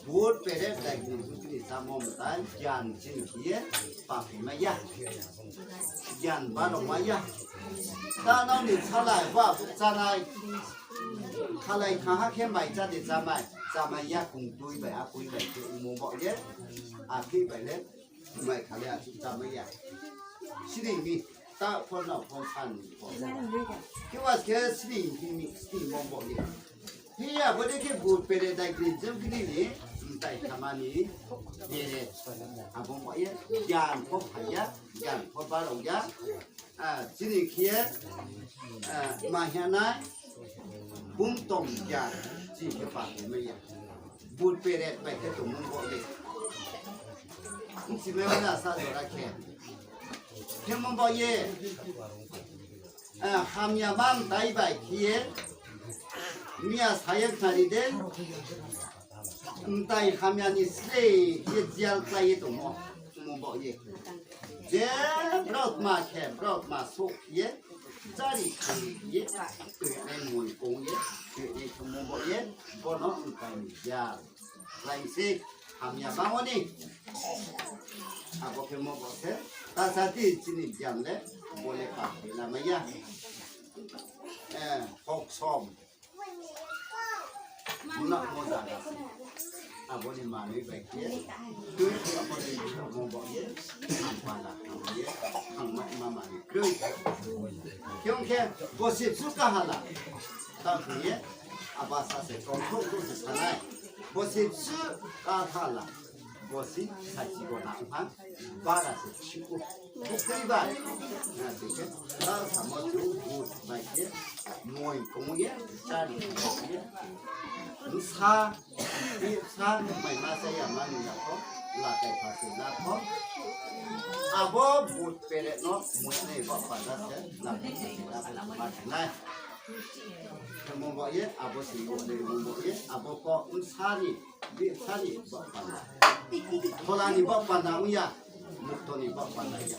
Bhut peret dagni bhut ni samo mtai gyan chini khe ye pa khe ma ya. Gyan ba rao ma ya. Ta nao ni salai ba buk chanai. Khalai kha ha khe mai cha de chamai. Chamai ya kung tui bai a kui bai khe umo bo ye. A kui bai le. Mai kha le a chu chamai ya. Sini mi ta phor na phor san ni phor. Khe wa khe sini mi sini mo bo ye. Hi abo de khe bhut peret dagni jeng khe ni mtai khamani bere. Abo mo ye gyan pho phai ya, gyan pho ba rao ya. Ah, chini khe, ah, ma hya nai, bung tong ya, chini khe pa khe mai ya. Bhut peret bai khe tongmung bo ye. Bung si mai na sa jora khe. Khe mo bo ye. Ah, hamya ba mtai bai khe ye. Miya sa ye khnari de. Mtai hamya ni slei ye jial klái ye tongmo. Mo bo ye. Je brotma khe, brotma souh ye, chari khe ye, tuinai moi kong ye, tuinai khe mo bo ye, bono mtai ni ya. Laing se, hamya ba oni. Abo khe mo bo se, ta sa ti chini gyan le, bo le pa khe la mai ya. Eh, hoksom. Muna mo zaga. Abo ni manoi bai khe. Tui abo ni mo bo ye. Ang pala, ang ye. Ang ma, ma manoi. Tui. Khe ong khe, bo se su kahala. Ta khe ye. Aba sa se kong kong kong se sanai. Bo se su kahala. Bo si sachi bo na ha. Bara se chiku. Bukri ba. Na se ke. Bara samo tu bu bai ke. Moi kong ye. Chari ye. Nsa. Bi sa mai ma sa ya ma ni ya ko. La kai pa se la ko. Abo bu peret no. Moi ne ba pa da se. La kai pa se la ko ma nai. Mo bo ye. Abo si mo ne mo bo ye. Abo ko nsa ni. Bi sani bak panda. Phola ni bak panda ong ya. Mukto ni bak panda ya.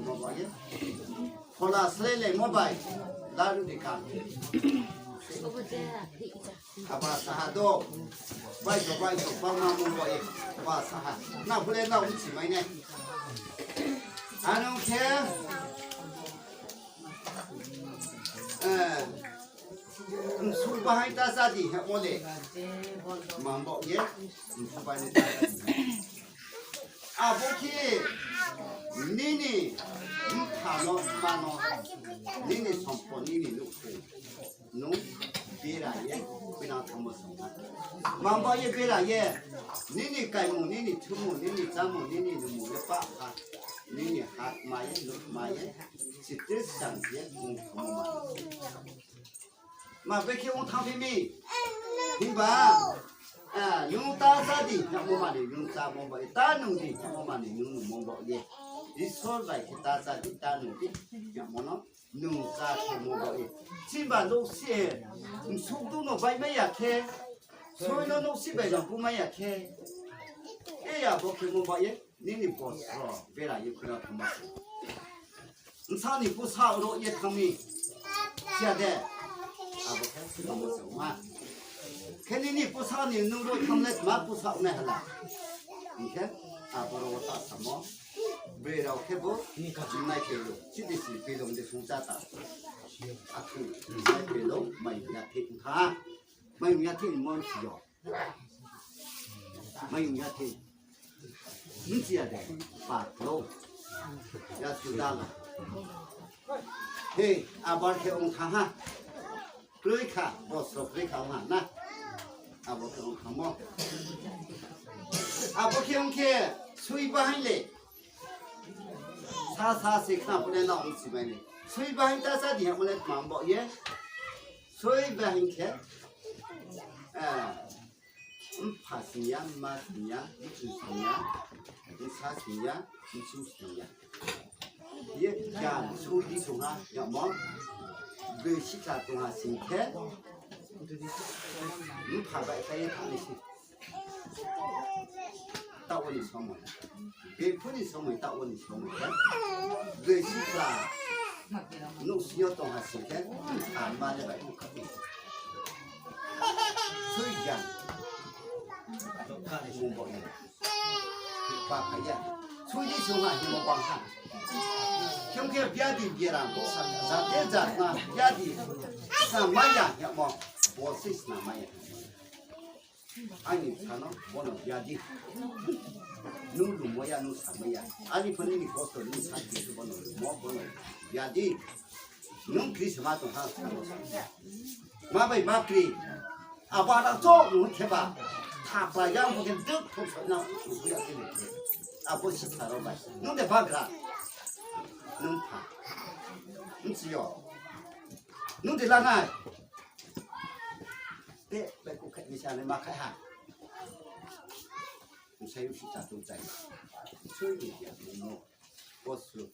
Mo bai ye. Phola slei le mo bai. Laru di ka. Aba saha do. Bai do, bai do, bang ma mo bai. Aba saha. Na phule na ong si mai ne. Ano khe. Eh. Msu bahai ta sa di hemo le. Mang bo ye. Msu bahai ta sa di. Abo khe nini mpha no, mma no, nini sompo, nini nouh khe. Nung bera ye, bina thamo song ha. Mang bo ye bera ye. Nini kaimung, nini thumung, nini chámung, nini numung le pa ha. Nini ha ma ye, nouh ma ye. Sitris sang ye, nung thamo ma. Ma be khe ong thang phi mi. Himba, ah, nung ta sa di, ya mo ma ni, nung ta mo ba, ta nung di, ya mo ma ni, nung nung mo ba ye. Isor bai khe ta sa di, ta nung di, ya mo no, nung ta khe mo ba ye. Chimba lo si, nsuk du no bai mai ya khe. Soi no no si bai jang pu mai ya khe. E ya bo khe mo ba ye. Nini bosro bera ye khuna thangma se. Nsa ni pusa ro ye thangmi. Siya de. Abo khe thangma se ma. Khe nini pusa ni nung ro thangma le ma pusa nai hala. Hing khe abo ro ta samo. Bera khe bo nai khe lo. Chidi si pilong de sung cha ta. Akhu nai khe lo mai ya thik kha. Mai ya thik mon si yo. Mai ya thik. Nung si ya de, pa lo. Ya suda la. He, abar khe ong thang ha. Kroi kha, bosro kroi kha ong ha na. Abo khe ong thang mo. Abo khe ong khe, sui bahai le. Sa sa se khna pune na ong si bai le. Sui bahai ta sa di ha mo le tma bo ye. Sui bahai khe. Eh. Mpha sing ya, mma sing ya, mchu sing ya, bsa sing ya, msu sing ya. Ye gyan su di tong ha, ya mo. Boi sisa tong ha sing khe. Mpha bai khe ye thang ni si. Taoh wo ni somoi. Bephu ni somoi, taoh wo ni somoi khe. Besi kla. Nouhsing yo tong ha sing khe, ama le bai bukha ni. Sui gyan. Mung bo ya. Ba phai ya. Sui di sung ha, himo bang ha. Khe khe biadi biaram, bo sa, jate jat na biadi. Sa maya, ya mo. Bo se sna maya. Aini bsa no, bono biadi. Nung lumo ya, nung samo ya. Aini pho nini kosto, nini sakti se bono lumo, bono biadi. Nung kri se ma tong ha, samo sa. Ma bai ma kri. Abo ada chok nung khe ba. Thapla ya, nung khe duk thok sok na, nung khe ya khe nung khe. Abo sikha rao bai. Nung de bagra. Nung pha. Nung si yo. Nung de lanai. Te, bai kukhe ni sa ni ma khai ha. Usai usi ta tu chai. Sui ni ya mo. Bosu.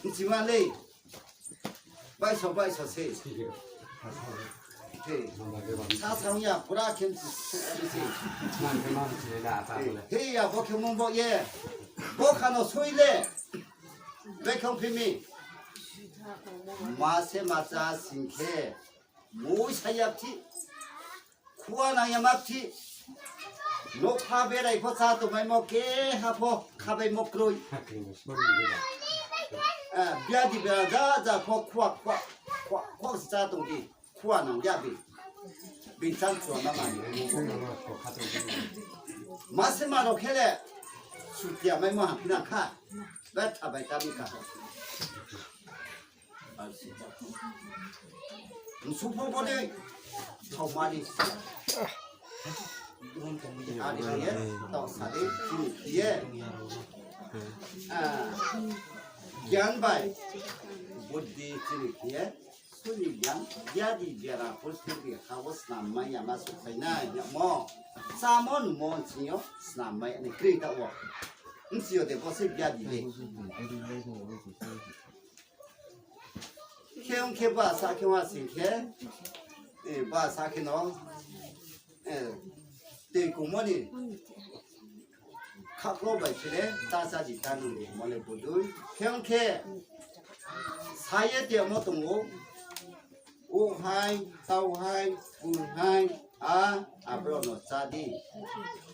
Nchi ma le. Bai so, bai so se. He. Sa sang ya, pura khem si, si, si. He, he ya, bo khem mo bo ye. Bo kha no sui le. Bai khem phi mi. Ma se ma cha sing khe. Mui sa ya phi. Khua nang ya ma phi. Nokha berai pho cha tongmaimo keha pho khabaimo kroi. Eh, biadi bera ja ja pho khua, khua, khua, khua se cha tong di. Khua nang ya bi. Bini chang chua ma ma ni. Ma se ma rao khe le. Sutia maimo ha phi nang kha. Betha bai ta mi ka. Msupho bode thaumani. Ani ye, tau sade chini ye. Ah, gyan bai, buddhi chini ye. Suni gyan, biadi biara, purthimbi ha wo snam mai ya ma sukhainai ya mo. Samo numo nching yo snam mai ani kri ta wo. Nching yo de bo se biadi de. Khe ong khe ba sa khe wa sing khe, eh, ba sa khe no, eh, tei kungmo ni khaklo bai khe le ta cha di ta nung di mo le budui. Khe ong khe sa ye te mo tong ou, o hai, tau hai, pun hai, a, abro no cha di.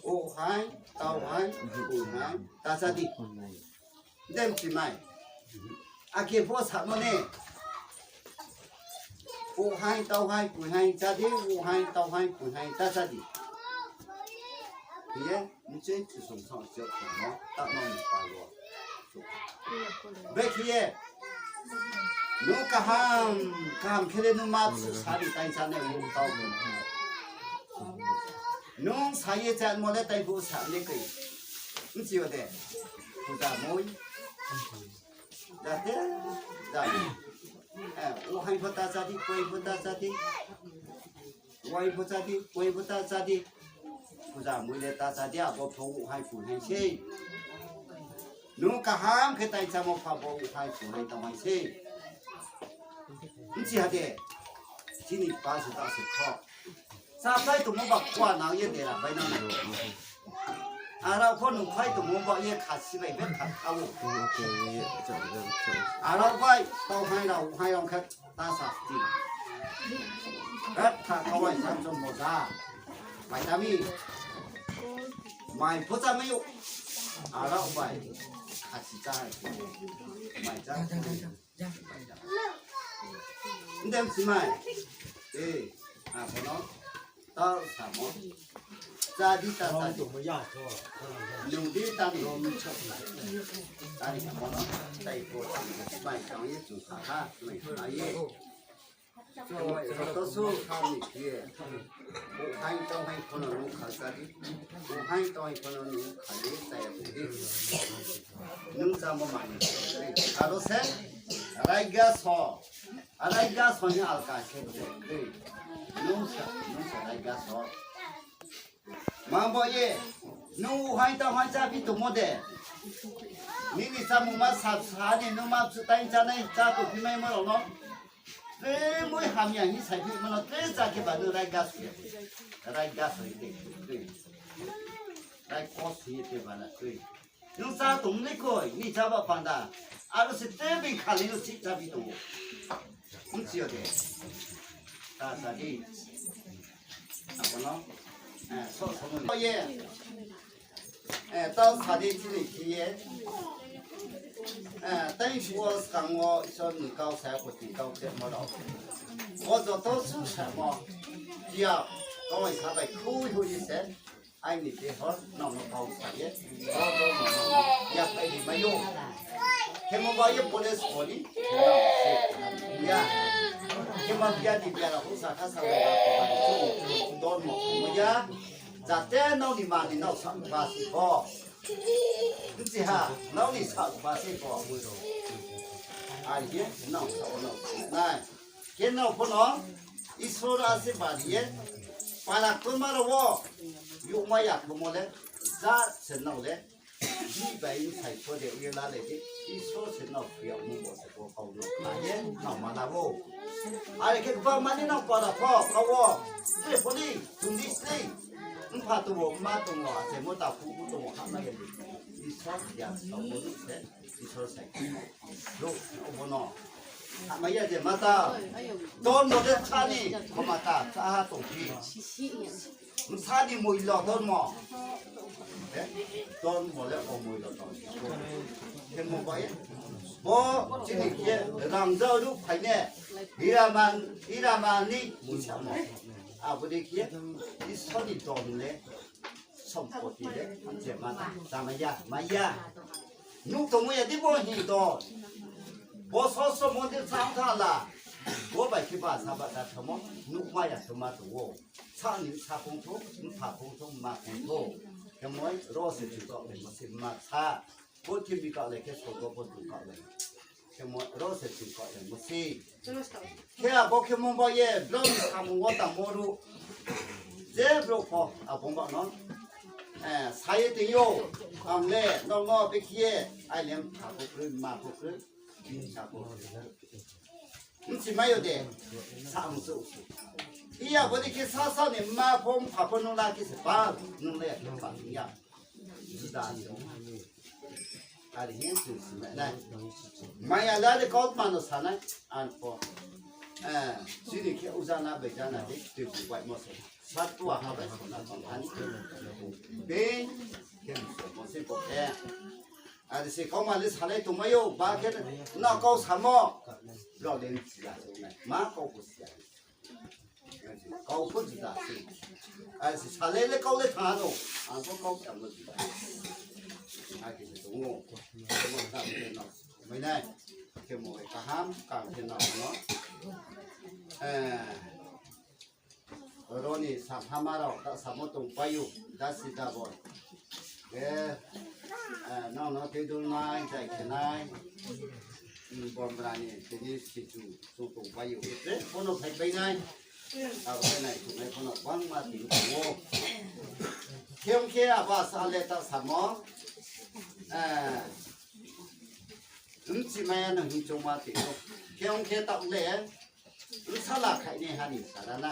O hai, tau hai, pun hai, ta cha di. Dem si mai. Ake pho samo ne. O hai, tau hai, pun hai, cha di, o hai, tau hai, pun hai, ta cha di. Ye, mche, chu song song, chu song no, ta no ni pa lo. Be khe ye. No kaham, kaham khe le no ma chu sa di tai cha ne, o tau. No sa ye cha mo le tai phu sa le kai. Nchi yo de. Puja moi. Jate, jate. Eh, o hai pho ta cha di, koi pho ta cha di. Wai pho cha di, koi pho ta cha di. Puja moi le ta cha di, abo pho o hai phu hai sei. Nung kaham khe tai chamo pha bo o hai phu hai tong hai sei. Nchi ha de. Chini pa se ta se kho. Sa phai tongmo ba khua nang ye dera bai nang. Arao pho nung phai tongmo ba ye khasi bai be kha khao. Arao bai tau hai rao hai rong khe ta sa ti. Rat kha khao bai sa chom mo sa. Bai ta mi. Mai pho cha mai yo. Arao bai khasi cha hai. Mai cha. Ndem si mai. Eh, a, kono. Tau samo. Cha di ta cha di. Nung di ta ni. Ta ni kono. Tai ko. Mai kang ye chu sa ha. Mai sa ye. Mai sa to su. Ni ye. Hai tau hai kono nung kha cha di. Hai tau hai kono nung kha ye cha ya di. Nung chamo mani. Aro se, raiga so. Raiga so ni alka khe de. Nung sa, nung sa raiga so. Mang bo ye, nung uhai ta uhai cha phi tongmo de. Nini samung ma sa sa ni nung ma chu tai cha nai cha to phi mai mo rao no. Tre mui hamya hi sai phi mo no tre cha khe ba nung raiga so. Raiga so de. Ai kos ye te bana tui. Nung sa tong ni koi, ni sa ba panda. Aro se te bi khali no si sa bi tong. Nung si yo de. Ta sa di. Abo no. Eh, so, so mo ye. Eh, tao sa di chini ki ye. Eh, tai si wo skang wo Isor ni kau sa ko ti kau te mo rao. Bo joto su sa mo. Tia, kau ai sa bai khui hui se. Aini dehor, nang no kau sa ye, bo, bo, no, no, no, ya phai di mai yo. Khemo ba ye police kori, ya. Khemo bia di bia la hu sa kha sa le ba ko ba ni chu, don mo mo ya. Jate nang ni ma ni nang sa ba si ko. Nchi ha, nang ni sa ba si ko. Ari ye, nang sa o nang nai. Khe nrao pho no Isor asirbad ye, para kma rao wo, yugma ya khumo le, ja se nrao le, bini bai bsai pho de ye la le di, Isor se nrao phiya mung bo se bo kau no kha ye, nrao ma la wo. Are khe kba mani nrao para pho, kau wo, je pho ni, chung di sli, mpha tong wo, ma tong wo, je mo ta phu phu tong wo, ha ma ye di. Isor phiya, kau wo di se. Isor sai khe. Lo, obo no. Hamya je mata. Dormo de chani, khomata, chaha tongphi. Bsa ni moilo dormo. Eh? Dormo le omoilo dormo. Khemo bai. Bo chini khe rangzag ruh phai ne. Hiraman, hiramani muisamo. Abo de khe Isor ni dormo le. Sompoti le, je ma ta, ta maya, maya. Nuh tongmo ya di bo hing to. Bo so so mondir sa ong tha la. Bo bai khe ba sa ba ta thamo, nuh maya thama tong ou. Sa ni sa kong tho, mpha kong tho, ma kong tho. Khemoi, ro se chu to le mo se ma sa. Bo thim bi ka le khe so bo bo tu ka le. Khemo ro se chung kau le mo se. Khe abo khemo ba ye, brao ni samung wo tangmo ruh. Je brao pho, abo ba no. Eh, sa ye tong ou, ang le, nrao no bekhe ye, ai le mpha pho kroi, ma pho kroi, bini sa pho kroi. Nchi mai yo de, sa ang se. Iya bo ni khe sa sa ni ma pho, mpha pho nung la khe se pa, nung le ya khe pa ya. Juda se. Ari hing chung si mai nai. Maya la de kau ma no sa nai. An pho. Eh, chini khe uza na bai ja na de, tui bu bai mo se. Sat tua ha bai so na tong han. Be, khe mo se mo se bo khe. Ari se kau ma le salai tongmai ou, ba khe na kau samo. Brao le si ya se nai. Ma kau bo si ya. Kau pho juda se. Ai se salai le kau le tha no. Ang pho kau tha no juda. Ai khe se tong ou. Khe mo tha no. Mai nai. Khe mo kaham, kaham khe no no. Eh. Ro ni sa hama rao, ta samo tong pai ou. Da si da bo. Khe, eh, nang no tei dul nai, jai khe nai. Bomra ni tini sichu chung tong pai ou. Khe pho no phai pai nai. Abo khe nai chung nai pho no bangma tini tong ou. Khe ong khe abo sa le ta samo. Eh, mchi maya no hing chongma tini ou. Khe ong khe ta le. Bsala khainai ha ni sara na.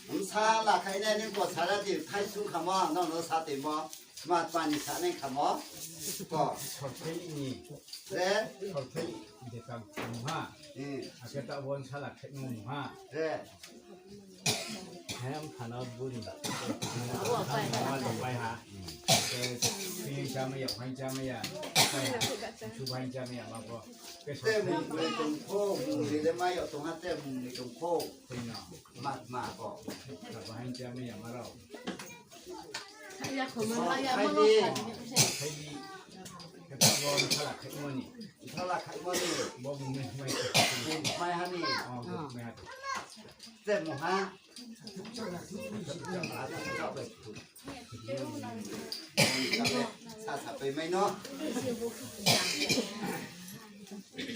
Bsala khainai ni bo sara di thai sung khamo, ang no no sa timo. Ma pani sa nai khamo. Ko. Sorthai ni. Re. Sorthai de kam ha. Hmm. Ake ta bon sala khai mo ha. Re. Hem khana buri. Abo pai ha. Pai ha. Ke sing chama ya, pai chama ya. Pai ha. Su pai chama ya ma bo. Te mung ni tong kho, mung ni le mai yo tong ha, te mung ni tong kho. Tei no. Ma, ma ko. Ka bahai cha me ya ma rao. Kaya ko ma, kaya ma ko. Kaya di. Kata bo na kala khai mo ni. Kala khai mo ni. Bo mung ni mai. Mai ha ni. Oh, mai ha. Te mo ha. Sa sa pai mai no.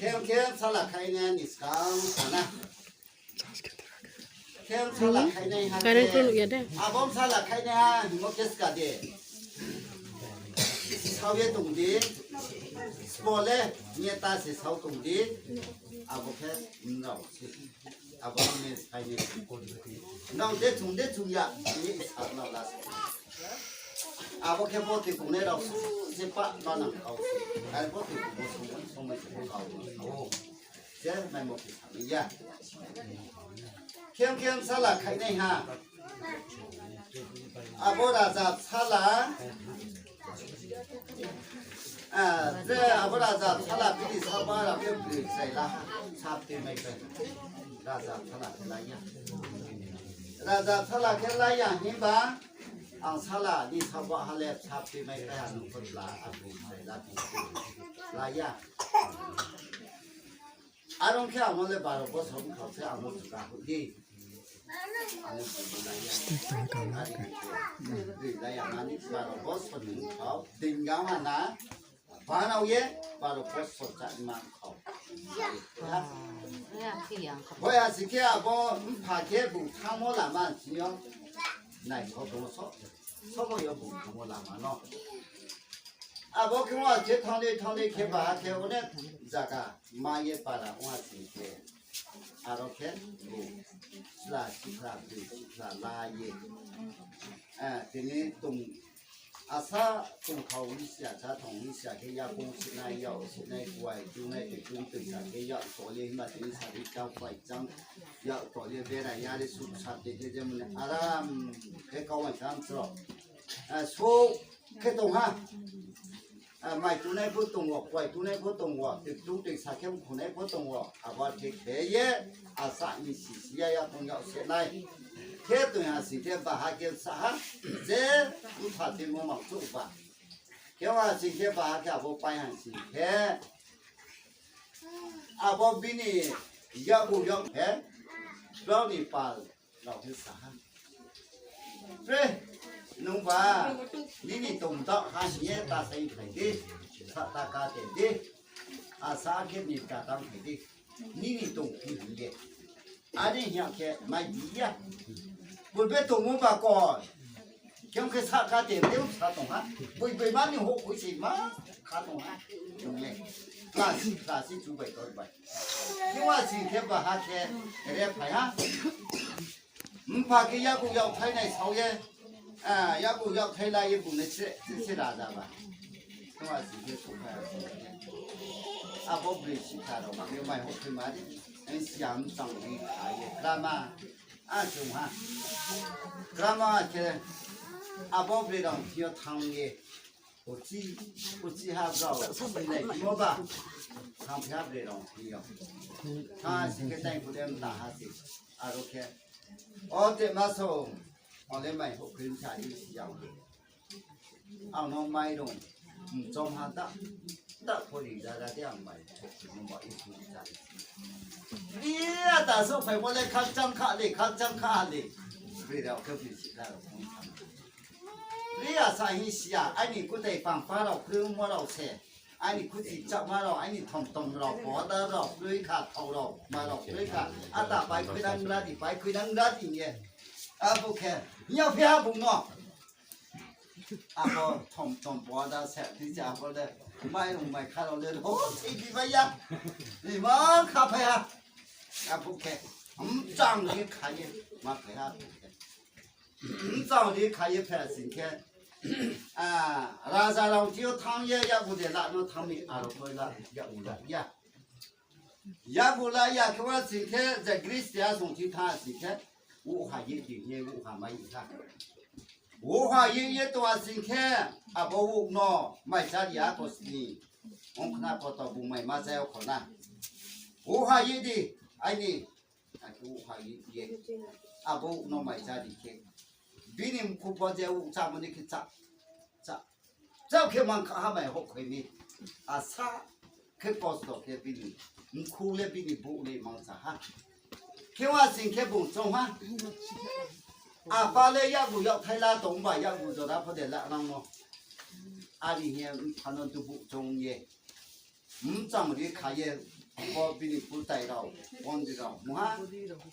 Khem khem sala khainai ni skang sana. Khem sala khainai ha. Current khe. Abo sala khainai ha, himo khe ska de. Sao ye tong di. Spo le, neta se sao tong di. Abo khe, nrao se. Abo ang ne phai ni. Nang de chung de chung ya, ni sa nang la sa. Abo khe bo tui tongnai rao se pah ma nang kau se. Are bo tui tongmo somoi, somoi se bo kau no sao. Je maimo khe samai ya. Khem khem sala khainai ha. Abo raja sala, ah, je abo raja sala bini saba rao khe bri chrai la ha. Sap tui mai pai. Raja sala khe la ya. Raja sala khe la ya himba, ang sala ni saba ha le sap tui mai pai ha nung pho la, a bri chrai la tui la ya. Are ong khe ang no le baro bosor bkha se ang no juda hoih di. Ang no juda lai ya. Ari ni khe, juda lai ya mani baro bosor ni bkha, dingga ma na, banao ye, baro bosor chá ni ma bkha. Boya si khe abo mpha khe bung thanngmo lama sing yo, naithaoh tongmo so, sobo yo bung thanngmo lama no. Abo khe ong ha khe thanng dei thanng dei khe baha khe onek zaga ma ye para ong ha sing khe. Aro khe bung sla sikhla, bri sikhla la ye. Eh, tini tong asa tongthao hing si ya, sa thong hing si ya khe yakoung sinai, yak sinai, kuai tungnai, tui tung tui sa khe yak tol ye, himba tini sari chang, kuai chang, yak tol ye, berai ya le suk sap de khe jemon aram khe kau bai sa mchro. Eh, suk khe tong ha. Ah, mai tungnai pho tong wo, kuai tungnai pho tong wo, tui tung tui sa khe mkhunai pho tong wo, abo khe khe ye, asa ni si si ya, yakoung yak se nai. Khe tong ha sing khe baha khe sa ha, je mpha tuimo mang chouh ba. Khe ha sing khe baha khe abo pai ha sing khe. Abo bini yakgu yak khe, brao ni pal rao khe sa ha. Pre, nungba, nini tong daoh ha hing ye ta sai phai di, sa ta ka te di, asa khe ni ka tang phai di, nini tong phi hing ye. Ani hing ya khe mai di ya. Boi be tongmo ba koi. Khe ong khe sa ka te, te sa tong ha. Boi boi ma ni houh khui se ma kha tong ha. Nung le. Klasi, klasi chu bai tor bai. Khe wa sing khe baha khe re phai ha. Mpha khe yakgu yakthai nai sao ye. Ah, yakgu yakthai la ye bung le se, se, se raja ba. Khe wa sing khe souhphai ha sing khe. Abo bri sikha rao ba khe mai houh khui ma di. Ang siam tang di kha ye krama. A chung ha. Krama khe abo bri rao thing yo thanng ye. Uchi, uchi ha brao, sinai khemo ba. Thanngphi ha bri rao thing yo. Thanng sing khe tang khe le mta ha se. Aro khe. O te ma so. O le mai houh khe msa di si ya. Ang no mairung, mchom ha ta, ta pho ri ja ja de ang mai, mba i su ja. Ri ya ta souhphaimo le khakchang kha le, khakchang kha le. Bri rao khe bri si kha rao phone kha. Ri ya sa hing si ya, aini kutai pangpa rao, krungmo rao se. Aini khuchi chakma rao, aini thom thom rao, poda rao, kroi kha, thao rao, ma rao, kroi kha. Ata pai khuinang ra di, pai khuinang ra di ye. Abo khe, hing ya phi ha bung no. Abo thom thom poda se, ti se abo le, mairung mai kha rao le, ho, ti di bai ya. Ni ma kha phai ha. Abo khe, mchang ye kha ye, ma phai ha. Mchang ye kha ye phai sing khe, ah, raja rao thing yo thanng ye yakgu de la no thanng mi, aro koi la, yakgu la ya. Yakgu la ya khe wa sing khe, je Gris te a song thing thanng sing khe, uha ye di ye, uha mai ha. Uha ye ye tong a sing khe, abo uno mai chari ya kho sni. Ong khna pho to bung mai ma cha yo kho na. Uha ye di, aini, akhe uha ye ye. Abo uno mai chari khe. Bini mkhu pho je u chámo ni khe chá, chá, chá khe mang kha ha mai houhkhoi mi. Asa khe kosto khe bini mkhu le bini bouh le mang cha ha. Khe wa sing khe bung choung ha. Apa le yakgu yakthai la tong ba yakgu jora pho de la nang no. Ari hing ye mpha no dubuh choung ye. Mchang ri kha ye, bo bini kutai rao, bondi rao, mungha,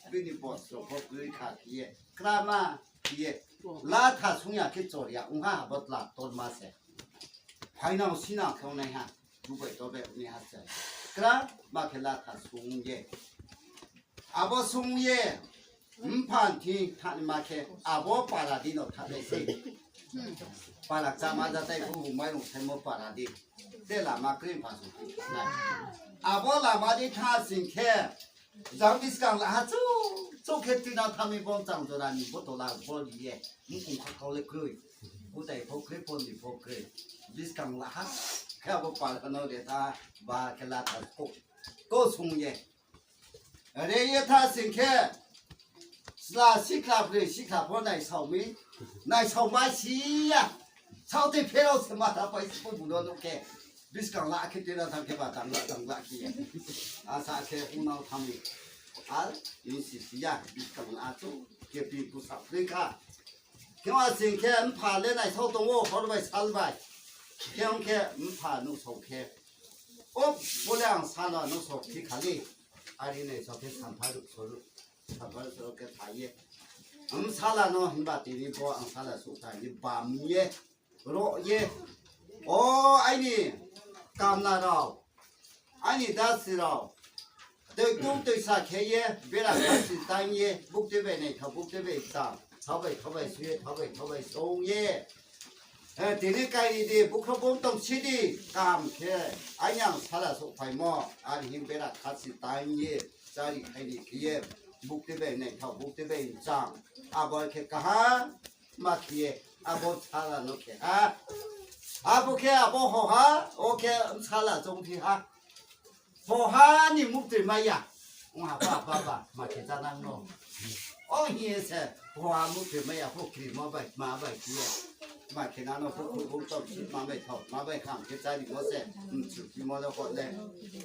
bini boss rao, bo kroi kha khe ye, krama khe ye, latha sung ya khe chor ya, ongha, abo tla torma se. Phainang sinang khe ongnaiha, chubai tobe ongnaiha se. Krama khe latha sung ye. Abo sung ye, mpha ni thing thanngma khe, abo para di no thanngnai sei. Para cháma ja tai phu bu mairung saimo para di. Te lama kroi pha sung. Abo lama di tha sing khe, jang buskang laha chu, chu khe tina thami bon chang jora ni bo tola bo ri ye. Mkung kha kau le kroi. Kutai pho kroi, pon ni pho kroi. Buskang laha khe abo para no re tha, ba khe la tha ko. Ko sung ye. Re ye tha sing khe, chla sikla broi sikla pho naisao mi, naisao ma si ya. Saote pherao se ma tha pai si pho bu no nuh khe. Buskang la khe tena thang khe ba tangla tangla khe ye. Asa khe unao thang mi. Al, in si si ya, buskang la chu, khe pi bu sa broi kha. Khe ma sing khe mpha le naisao tong ou, hor bai sal bai. Khe ong khe mpha nuhsao khe. O, bo le angsala no souh phi khali. Are naisao khe sampha ruh soruh, sampha ruh soruh khe tha ye. Angsala no himba tini bo angsala souh tha ye bam ye, roh ye. O, aini kamla rao, aini dasi rao, toi tung toi sa khe ye, bera khasi tang ye, bukte bai naithao, bukte bai cham, thabai thabai su ye, thabai thabai song ye. Eh, tini kairi di, bukhro bung tong si di, kam khe, aini angsala souhphaimo, are hing bera khasi tang ye, chari khairi khe ye, bukte bai naithao, bukte bai cham, abo khe kaham ma khe ye, abo sala no khe ha. Abo khe abo ho ha, o khe sala chong phi ha. Hoha ni muktoi mai ya. Ong ha ba, ba, ba, ma khe chá nang no. Ong hing ye se, hoha muktoi mai ya, pho krimo bai, ma bai khe ye. Ma khe nang no, pho khurbung tong si, ma bai thao, ma bai kham khe chá rimo se, mchu khimo no kho le,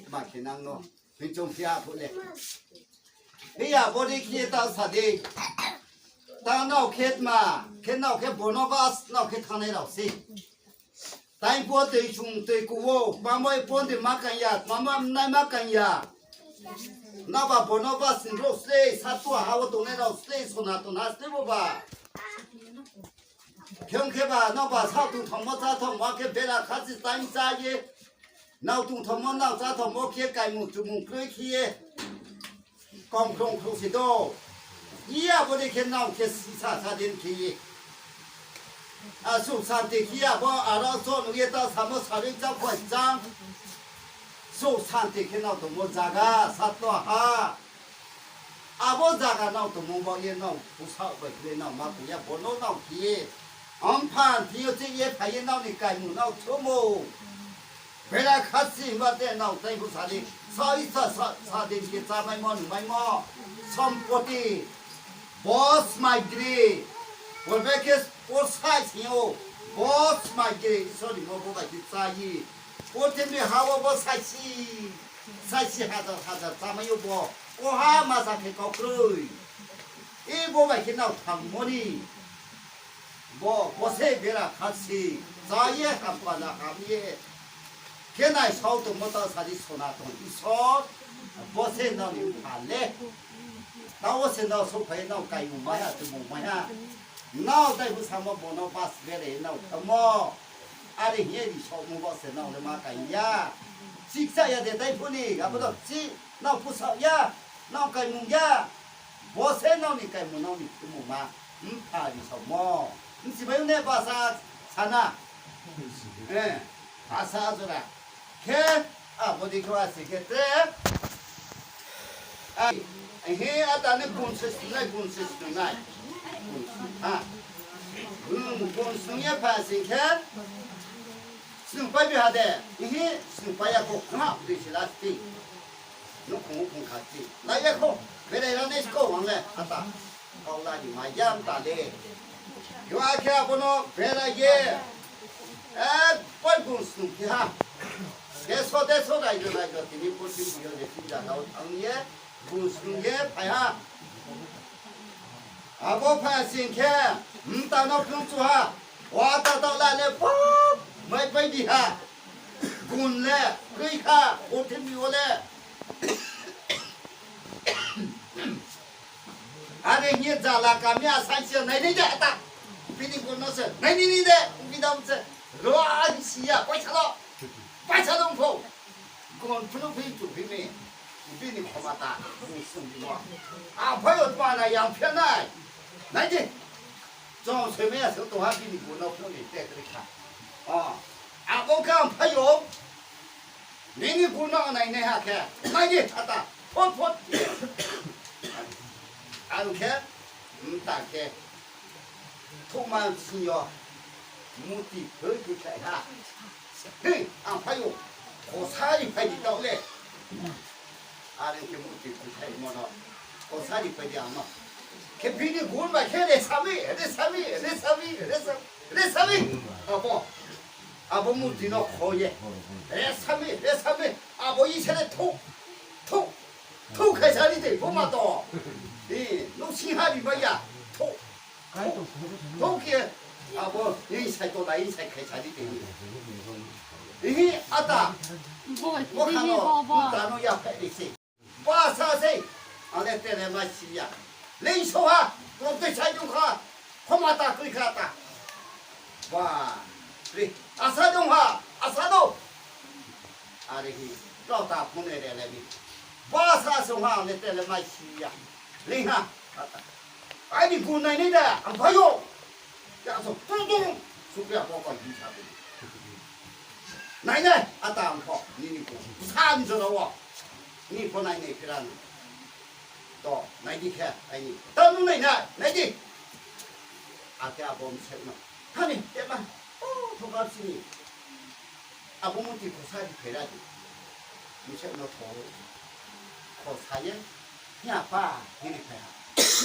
ma khe nang no, hing chong phi ya pho le. Hing ya, bo di khe ye ta sa di. Ta nao khe tma, khe nao khe bonobas, nao khe thanngnai rao se. Tai pho toi chung toi ku wo, tma mo pon di ma kan ya, tma mo nai ma kan ya. Nao ba bonobas ni brouh slei, satua ha wo tongnai rao slei, Sonaton ha slei bo ba. Khe ong khe ba, nao ba sao tongthaomo cháthaomo khe bera khasi tang chá ye. Nao tongthaomo, nao cháthaomo khe kaimung chumung kroi khe ye. Kom krong krong se do. Iya bo dei khe nao khe sa sa din khe ye. A, suh santi khe ye abo aro so nuh ye ta samo sarui chá phai chang. Suh santi khe nao tongmo zaga, satlo ha. Abo zaga nao tongmo baoh ye nao bsa bai khe nao ma tong ya, bo no nao khe ye. Mpha thing yo chih ye phai ye nao ni kaimung nao thumo. Bera khasi himba te nao tai bsa di. Sa isa sa, sa din khe chámaimo numaimo. Sompoti. Bo smai gri. Bo be khe por sai sing yo. Bo smai gri. Isor ni mo bo bai khe chá ye. Purthimbi ha wo bo saisi, saisi hazar hazar chámai yo bo. Koha masa khe kau kroi. I bo bai khe nao thangmo ni. Bo, bo se bera khasi, chá ye hampanda ham ye. Khe naisao tongmo ta sa di Sonaton Isor, bo se nao ni mpha le. Tao se nao souhphai nao kaimung mai ha, chumung mai ha. Nao tai bsa mo bo no bas bere nao thangmo. Are hing ye ri saohmo bo se nao le ma kai ya. Chikcha ya de tai phu ni, abo no chi nao phu saoh ya, nao kaimung ya. Bo se nao ni kaimung nao ni thumung ma, mpha ri saohmo. Nsi bai ne basa sana. Eh, basa jora. Khe, abo dei khe asi khe tre. Ai, hi ata ni gun se snungnai, gun se snungnai. Gun snung ha. Hmm, gun snung ye pha sing khe. Snungpai bi ha de. Hi, snungpai ya kho, ha, dei se last thing. Nouhkhong, nouhkhong kha thing. Lai ya kho, berai ra nai sko, ang le, ata. Kau la ni ma yam ta le. Yo akhe abo no berai ye. Ekbar gun snung khe ha. Deso, deso, raijo, raijo, tini purthimbi yo je thing zaga wo thang ye, gun snung ye phai ha. Abo phai sing khe, mta no phung chu ha. Wa ta ta la le pop, mai pai di ha. Gun le, kroi kha, purthimbi wo le. Are hing ye jala kami a saisi ya nai nai de ata. Bini gun no se nai nai nai de, bini dam se. Ro a si ya, paisa lo. Paisa dong pho. Gun phunu phi chu phi mi. Bini khomata, gun sung di mo. A phai o tma na yang phia nai. Nai di. Chung soimai ya se tongha bini gu no phnuh ni te kri kha. O, abo khe ang phai ou. Nini gu no nainaiha khe, nai di, ata, phot phot. Ang khe, mta khe, thuma sing yo, muti khe khe khlai ha. Hei, ang phai ou, khosari phai di taoh le. Are khe muti khe khlai mo no, khosari phai di ang no. Khe bini gun bai khe resami, resami, resami, resami, resami. Abo, abo muti no kho ye. Resami, resami, abo isere thou, thou, thou khaisa ri de, bo ma to. Ni, no sing ha ri mai ya, thou. Thou khe, abo, ni sai to lai, sai khaisa ri de. Ihi, ata. Bo kha no, bo, bo. Mta no ya phai de se. Basa sei, ang le tele mai si ya. Leing so ha, klok tei sai dong kha, khoma ta kri kha ta. Ba, re, asa dong ha, asa dong. Are hi, rao ta phone re le ni. Basa so ha, ang le tele mai si ya. Leing ha, ata. Aini gu nai nai da, ang phai ou. Ya so, tung tung. Sukri a pho koi di sa de. Nai nai, ata ang pho, nini gu. Sa ni jora wo. Ni pho nai nai phira ni. To, nai di khe, aini. Ta nung nai nai, nai di. Akhe abo msek no. Hani, tema. O, thoka sini. Abo muti khosa di phera di. Msek no tho. Khosa ye. Hia pa, hini phai ha.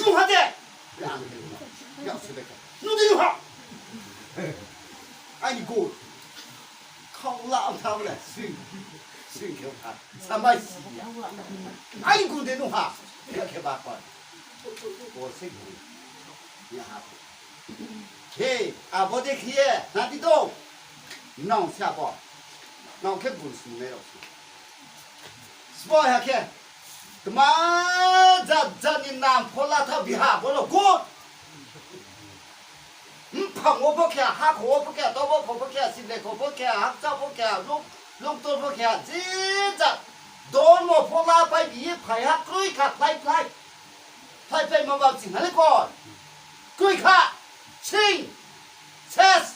Nung ha de. Yang hini no. Yang se de khe. Nung di nung ha. Aini gu. Khau la ang thang le. Sing. Sing khe ha. Samai si ya. Aini gu de nung ha. Ya khe ba koi. Bo se gu. Ya ha. He, abo de khe ye, na di do. Nang se abo. Nang khe gun sung nai rao se. Sbo ha khe. Tma jat jat ni nam pho la tha biha bo no gun. Mphang wo pho khe, hakho wo pho khe, tobo kho pho khe, sible kho pho khe, hakcha pho khe, lung, lungtor pho khe, je jat. Dormo pho la pai bi ye phai ha, kroi kha, phlai phlai. Phai phai ma ba ching ha le koi. Kroi kha, sing, ses.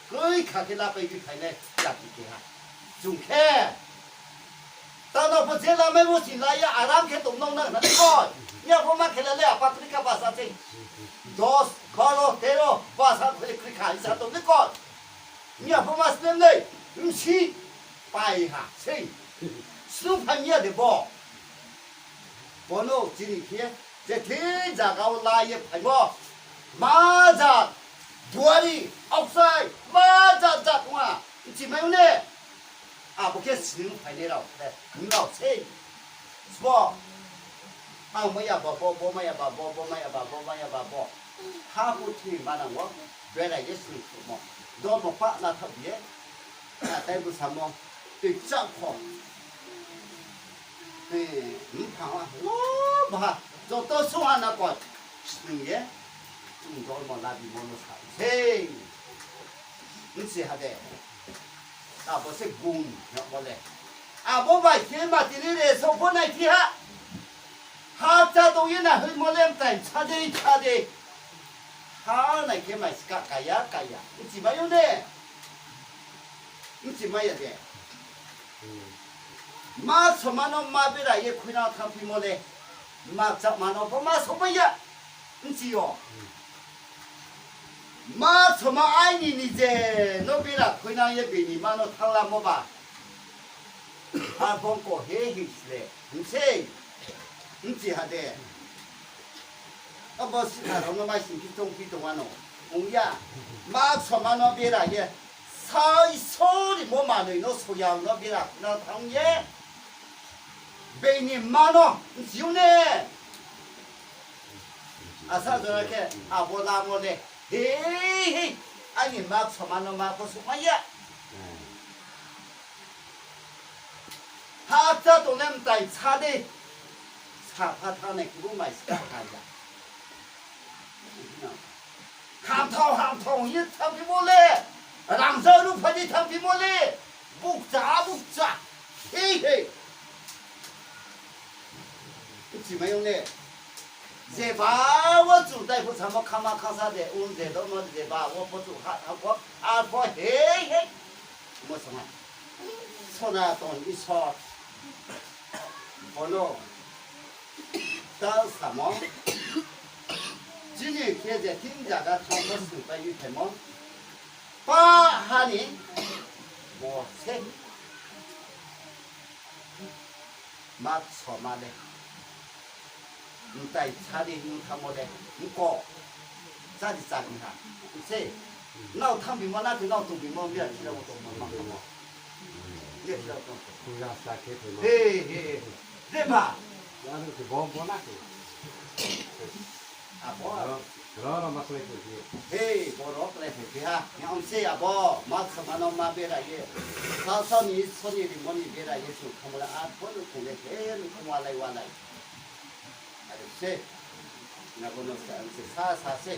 Kroi kha khe la pai bi phai nai, jati khe ha. Chung khe. Tano pho je lamai wo si la ya, aram khe tong nong nang na le koi. Ni a pho ma khe la le, apa kroi kha basa ching. Dos, baro, tero, basa khe kroi kha, isa tong le koi. Ni a pho ma snem le, msi, pai ha, sei. Snu phai mi ya de bo. Bo no chini khe, je thing zaga wo la ye phaimo. Ma jat, duari, outside, ma jat jat ong ha. Nchi mai ong ne. Abo khe sning phainai rao, eh, nrao sei. Sbo, ang maya ba bo, bo maya ba bo, bo maya ba bo, maya ba bo. Ha purthimbi manang wo, berai ye sning sumo. Dormo pah na thaoh ye, na tei bsamo, tui chak kho. Eh, mphang wo, lo baha, joto sungha na koi, sning ye, chung dormo labimo no sa sei. Nchi ha de. Abo se gun yagmo le. Abo bai khe ma tini re so pho nai phi ha. Ha cha tong ye na hoihmo le mtai cha de, cha de. Ha nai khe mai ska kaya, kaya. Nchi mai yo ne. Nchi mai ya de. Ma soma no ma bera ye khuinang thanngphimo le. Ma chama no pho ma somai ya. Nchi yo. Ma soma aini nije no bera khuinang ye bini ma no thannglamo ba. Ar bongko he hing sle, hing sei. Nchi ha de. Abo sitha rao no mai sing khe chongphi tong ano. Ong ya. Ma soma no bera ye. Sai sorimo manoi no soyang no bera khuinang thanng ye. Bini ma no, nchi yo ne. Asa jora khe, abo lamo le. Hei, hei, aini ma soma no ma pho sukmai ya. Hakcha tongnai mtai sa de. Sapha thanngnai khe bo mai ska kha ya. Hamthao, hamthao hing ye thanngphimo le. Rangzag ruh phai di thanngphimo le. Bukcha, bukcha. Hei, hei. Nchi mai ong ne. Jeba wo chung tai phu samo khama khasa de, un je domo jeba wo pho chung ha tha pho, ar pho hei hei. Mo song ha. Sonaton Isor. Bono. Ta samo. Chini khe je thing jaga thang pho sung pai ni phaimo. Pa ha ni. Bo se. Mak soma le. Mtai sadi nung thamo le. Mko. Sadi sadi ha. Se. Nao thang bimo na khe nao tong bimo bia kira mo tong mo ma tong mo. Bia kira mo tong. Puja sa khe tong mo. He, he. Deba. Ya no ke bom bona ke. Abo. Ro, ro, ro, ma klai phu phi. Hei, borok klai phu phi ha. Yang se abo, mak sama no ma bera ye. Sa sa ni, so ni ri mo ni bera ye su khamala a, bo no kung le, he, no kung walai walai. Are se. Na bo no sa, se sa, sa se.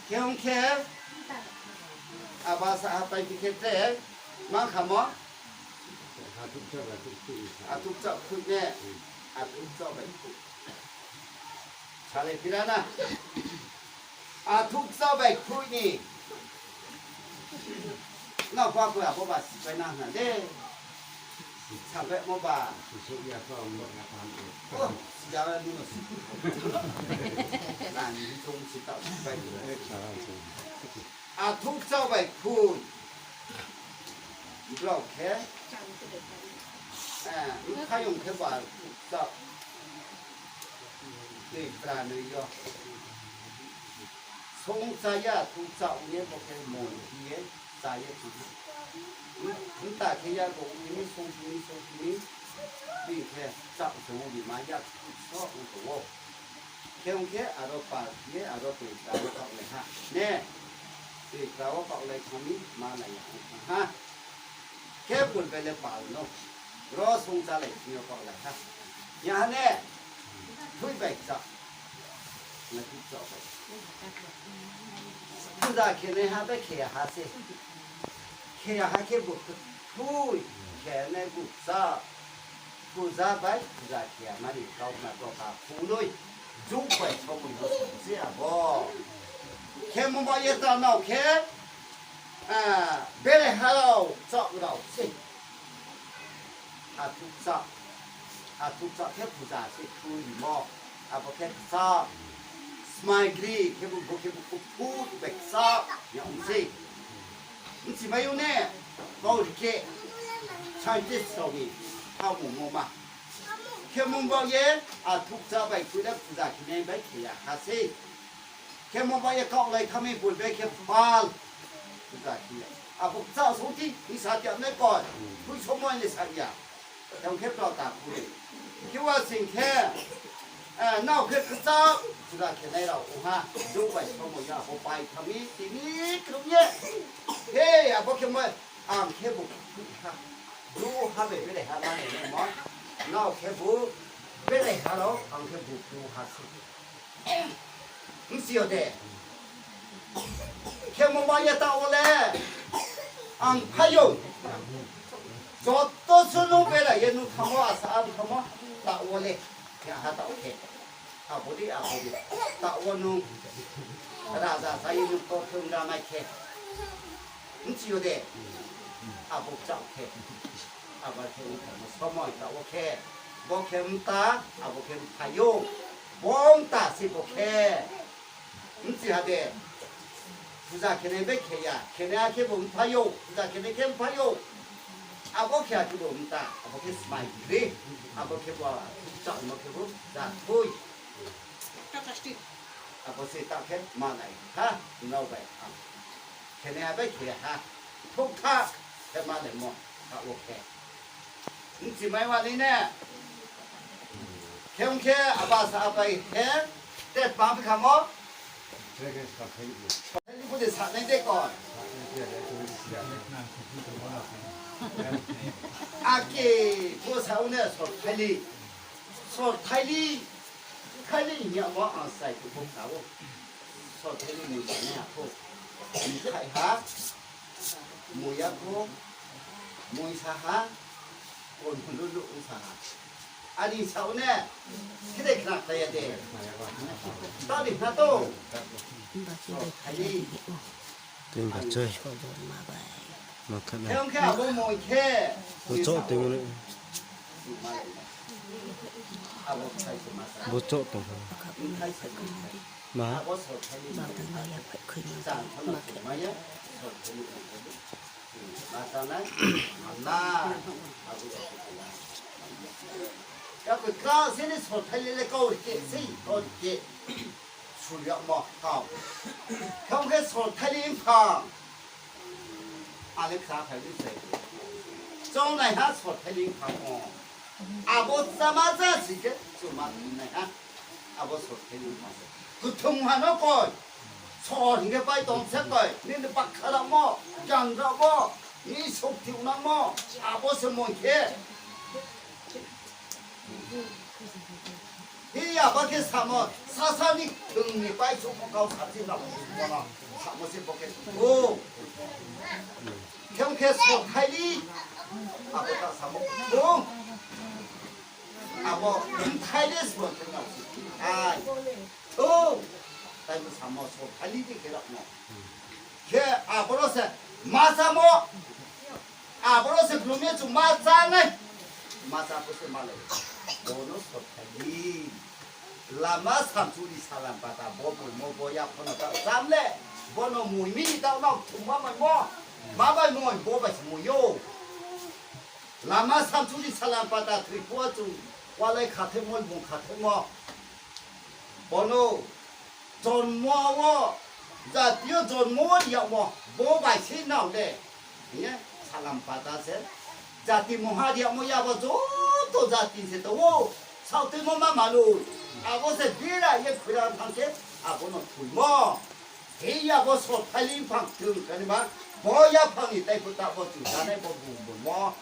Khe ong khe. Aba sa ha pai phi khe te. Ma khamo. Athuk chak bai khui ne. Athuk chak bai khui. Salai phi ra na. Athuk chak bai khui ni. Na ba khui abo ba si bai na na de. Sa bai mo ba. Oh, si ya ba ni no si. Na ni chung si ta si bai. Athuk chak bai khui. Brao khe, eh, mkhayong khe ba athuk chak. Tei bra noi yo. Song cha ya athuk chak ong ye bo khe mon phi ye cha ye chu. Mta khe ya bo ong ye mi song phi mi song phi mi. Bi khe chak song ong bi ma ya athuk chak ong tong ou. Khe ong khe aro pal ye aro tui kra wo kaohlai ha. Ne, tui kra wo kaohlai thang mi ma nai ya ong thanng ha. Khe bul bai le pal no. Ro song chalai thing yo kaohlai ha. Ya ha ne, thui bai kcha. Na thui kcha bai. Puja khe nai ha bai khe ya ha se. Khe ya ha khe bu thui, khe nai bu kcha. Puja bai puja khe ya mani kau na to ka phunoi. Juk bai somoi no song se abo. Khe mo ba ye ta nao khe, ah, bere ha rao, chak rao se. Athuk chak. Athuk chak khe puja se khui mo. Abo khe kcha. Smai gri khe bu, bo khe bu kuphur bai kcha. Ya ong se. Nchi mai yo ne, bau ri khe, scientist rao ni, ha mung mo ma. Khe mung bau ye, athuk chak bai khui le puja khe nai bai khe ya ha se. Khe mung bau ye kaohlai thang mi bul bai khe pal, puja khe ya. Abo kcha song ti, ni sa ti ap nai koi, thui somoi ni sa ya. Tang khe brao ta khui. Khe wa sing khe, eh, nao khe kcha, puja khe nai rao ong ha, juk bai somoi ya, abo pai thang mi, tini krung ye. He, abo khe mo, ang khe bu khui ha. Bru ha bai bere ha ma ni mo. Nao khe bu bere ha rao, ang khe bu bru ha se. Nsi yo de. Khe mo ba ye ta wo le. Ang phai yo. Joto suno bera ye nung thamo asa ang thamo ta wo le. Khe ha ta wo khe. Abo di, abo di. Ta wo nung. Raja sa ye nung to thung ra mai khe. Nchi yo de. Abo chak khe. Abo khe ong khe mo somoi ta wo khe. Bo khe mta, abo khe mphai yo. Bo mta se bo khe. Nchi ha de. Puja khe nai bai khe ya. Khe nai a khe bo mphai yo. Puja khe nai khe mphai yo. Abo khe a khe bo mta. Abo khe smai gri. Abo khe bo chak mo khe bo ja thui. Abo se ta khe ma nai ha, nrao bai ang. Khe nai abai khe ha. Thuk thak khe ma le mo, ha wo khe. Nchi mai wa ni ne. Khe ong khe aba sa abai khe, te pa phi kha mo. Ni bu de sa nai de kon. Ake, bo sa o ne sor thaili. Sor thaili. Khaili hing ya mo ang sai khe bo kha o. Sor thaili mui sa nai ya pho. Mui khai ha. Mui ya pho. Mui sa ha. Kon hlu hlu ong sa ha. Ani sao ne, khe de khna khlai ya de. Tao ni khna to. Tui ba choi. Ma kha na. Khe abo moi khe. Bo choh tong ne. Abo khai se ma sa. Bo choh tong. Ma. Ba tang ba ya phai khui ma. Sa ma khe ma ya. Masa nai, hamna, abo ya. Ya koi kla se ni sorthaili le kau rike, sei kau rike. Surya mo kau. Kau khe sorthaili mphang. Ale ksa phai ni se. Chong nai ha sorthaili mphang mo. Abo chama ja si khe, chuma nai ha. Abo sorthaili mphang se. Kuthum ha no koi. Sor hing khe pai tong se koi. Nini bakha rao mo, gan rao mo, ni sokti unang mo. Abo se moi khe. Hi abo khe samo, sasa ni thung ni pai sokmo kau sati rao mo no. Samo se bo khe. O. Khe khe sorthaili. Abo ta samo. O. Abo bthai le sbo thai nang si thai. Thu. Tai bo samo sorthaili di khe rao no. Khe aboro se ma samo. Aboro se blum ye chung ma chá nai. Ma chá pho se ma le. Bo no sorthaili. Lama samchuri salam pata bo moi mo bo ya pho no ta cham le. Bo no moi mi ta no thum ma moi mo. Ma bai moi bo bai se moi yo. Lama samchuri salam pata thoi phuh wo chung walai khathoimo, bung khathoimo. Bono jonmo wo, jati yo jonmo wo riyagmo, bo bai se nang de. Hing ye salam pata se. Jati mungha riyagmo ya bo joto jati se tong ou. Saoh tuimo ma manoi. Abo se bera ye khoira thanng khe, abo no thoimo. Hi ya bo sorthaili mphang thung khe ni ma, bo yaphang ni tai phuh ta bo chung chanai bo bung bung mo.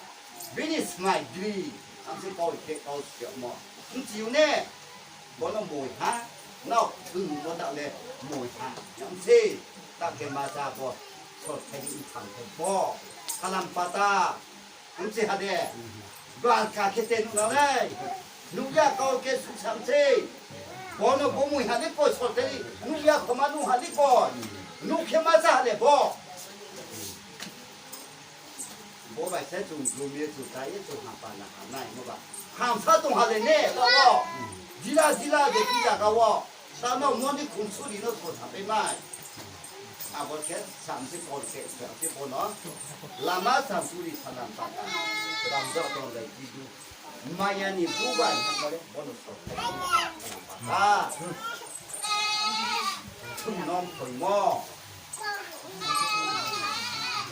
Bini smai gri, ang se kau khe kau siamo. Bchi ou ne, bo no moi ha, nao thung bo ta le moi ha. Yang se, ta khe ma cha bo, sorthaili mphang khe bo. Salam pata, Bchi ha de. Ba ka khe te nuh na nai. Nuh ya kau khe suh sam se. Bo no bo moi ha ni koi sorthaili. Nuh ya khoma nuh ha ni koi. Nuh khe ma cha ha le bo. Bo bai se chung glum ye chung ta ye chung ha pa na ha nai mo ba. Hamsa tong ha le ne, bo. Jila jila de ki zaga wo. Tamo moni khumsuri no sor sapai mai. Abo khe samsi kol khe, samsi bono. Lama samsuri salam pata. Ramjak tong lai kidu. Maya ni bubai, bono sor salam pata. Thum nom khoimo.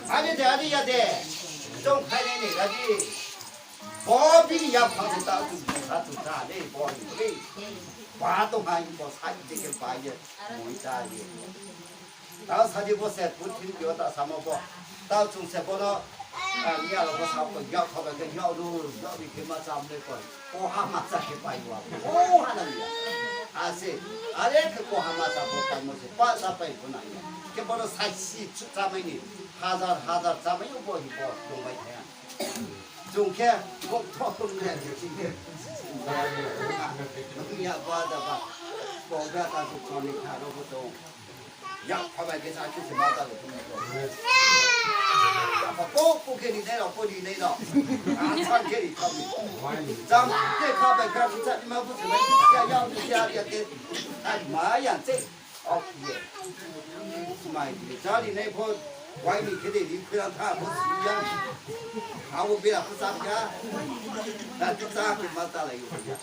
Ade de, ade ya de. Tong khai nai ni, ade. Bo bini yaphang se ta tu bung sa tu sa de, bo ni de. Ba tong hai bo sa de khe ba ye. Moi ta ye. Ta sa di bo se purthimbi yo ta samo bo. Ta chung se bo no, ah, ni aro bo sa ko yak kha ba khe yak ru, yak ri khe ma cham le ko. Ko ha ma cha khe pai wa. Ko ha na ya. A se. Are khe ko ha ma cha bo pai mo se. Pa sa pai ko na ya. Khe bo no sa si chu cha mai ni. Hazar, hazar cha mai yo bo hi bo. Dong bai thaya. Chung khe, kok thok thok khe, chung khe. Nung ya ba da ba. Kok da ta kok thok ni kha ro bo tong. Yak pha bai khe sa khe se ma ta le thung ko. Apa kok kok khe ni nai ro, ko ni nai ro. A sa khe ri kha mi. Jam khe kha bai kha, sa ni ma bu se ma ya ya ya ya khe. Ai ma ya che. Oke. Mai di jari nai pho, wai ni khe de di khe tha pho si ya. Abo bera pho sa ya. Na pho sa khe ma ta lai ya.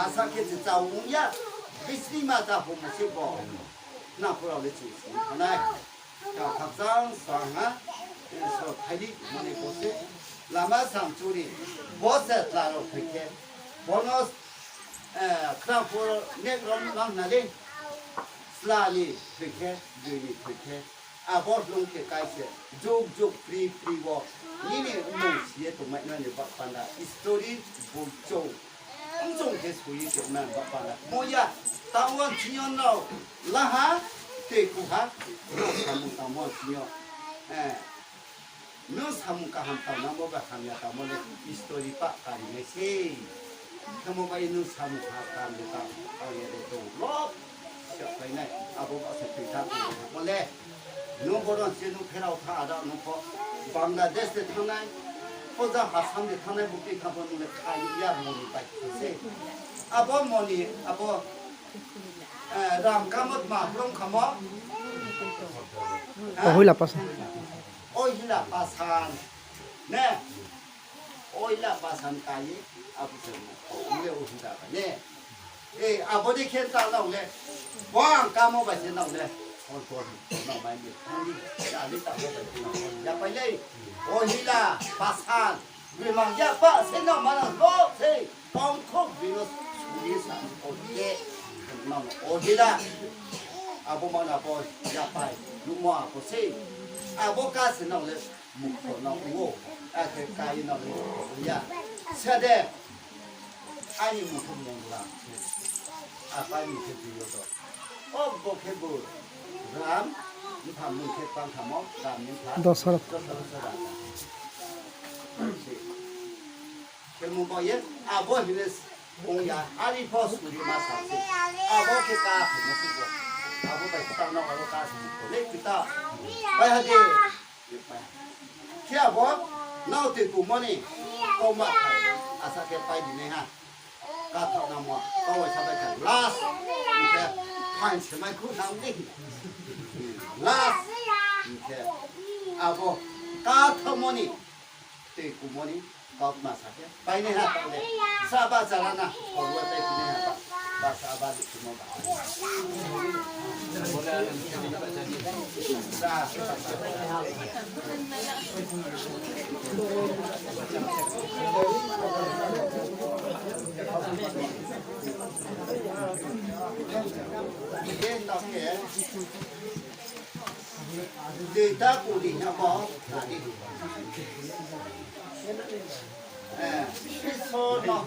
Asa khe se cha ong ya. Bisni ma ta pho mo se bo. Na pho rao le chung si nai. Ka khakchang sa ha. Sorthaili mani bo se. Lama samchuri. Bo se tla rao phai khe. Bono Eh, khna pho nek rom lang na le. Sla ni thoi khe, dui ni thoi khe. Abo hlung khe kai se. Juk juk pri pri wo. Nini mmung si ye tongmai nani bak panda. History boi chong. Mchong khe soi ye tongmai bak panda. Mo ya. Tangwan sing yo nrao. Laha. Tei kuha. Nrao samung tangwan sing yo. Eh. Nung samung kaham tangmo ba hamya tangmo le history pah kari nai sei. Khemo bai nung samung kha kam de tang, tang ye de tong lo. Siya pai nai, abo ba se tui tha tong ha bo le. Nung boron se nung pherao tha ada nung pho. Bangladesh de thangnai, pho ja Assam de thangnai, bo tui tha bo nung le khai ya moni bai se. Abo moni, abo, eh, ram kamot ma phrong khamo. Ohila pasan. Ohila pasan. Ne? Ohila pasan kai, abo se mo, le ohila ba ne. E, abo de khe ta nang le, bang kamo bai se nang le, kon kon, nang mai ni, nang di, ya le ta mo bai se nang, ya pai le. Ohila pasan, bimang ya pa se nang ma nang lo se, tong khok bino suri sa, o ke, nang ohila. Abo ma na bo, ya pai, numo abo se. Abo ka se nang le, Mukho no ong ou, akhe kai no mukho ong ya. Sede, aini mukho mung ram se. Apa ni khe tuyo do. O bo khe bo ram, mpha mung khe pangthamo, ram ni mpha. Dosoroth. Dosoroth se ram. Khe mung bo ye, abo hine ong ya, ari pho suri ma sa se. Abo khe ka khe no se bo. Abo bai kita no abo ka se ko le kita. Pai ha de. Khe abo, nao tui kumo ni, kau ma thai, asa khe pai di nai ha. Ka thao namo, kau bai sa bai kha, last, hing khe, phaing se mai khu nang ni. Last, hing khe, abo, ka thao mo ni, tui kumo ni, kau ma sa khe. Pai nai ha, pai nai. Sa ba sa ra na, kau wo tai pai nai ha ba. Ba sa ba di kumo ba. Sa. Ye na ke. Dei ta ku di na mo, na di. Eh, Isor no.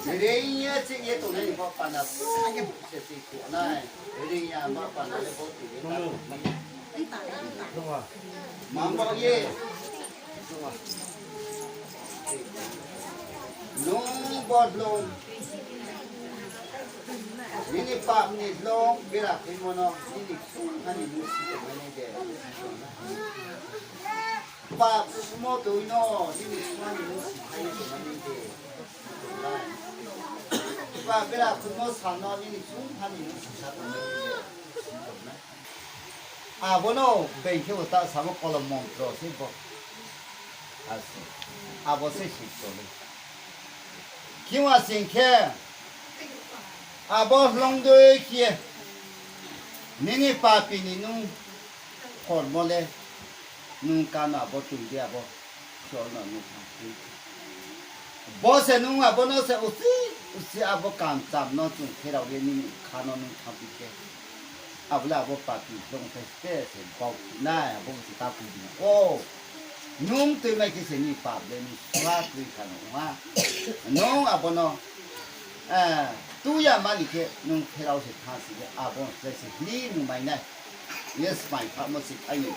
Reing ye chih ye tongnai ni bo panda se chih ku nai. Reing ya bo panda le bo ti ye ta. Mang bo ye. Nung bo dlung. Nini pap ni dlung bera khe mo no, nini ksung ha ni nung si tongmai nai de. Pap sumo tui no, nini ksung ha ni nung si thai ye tongmai nai de. Pap bera khumo sal no, nini ksung ha ni nung si sa tongmai nai de. Abo no beng khe bo ta samo kolom montro se bo. Abo se sitro le. Khiwa sing khe, abo hlongdui khe, nini papi ni nung kormo le, nung kano abo tui di abo, sor no nung thanng phi. Bo se nung abo no se usi, usi abo kamcham no chung pherao ye nini kha no nung thanng phi khe. Abo le abo papi hlongthai ste se bau nai, abo se ta phi di. O, nung tui mai khe se ni pap le ni sua tui kha no ma. Nung abo no, eh, tu ya ma ni khe nung pherao se thanng si khe abo se se hli nung mai nai. Yes, mai pha mo si thai ni.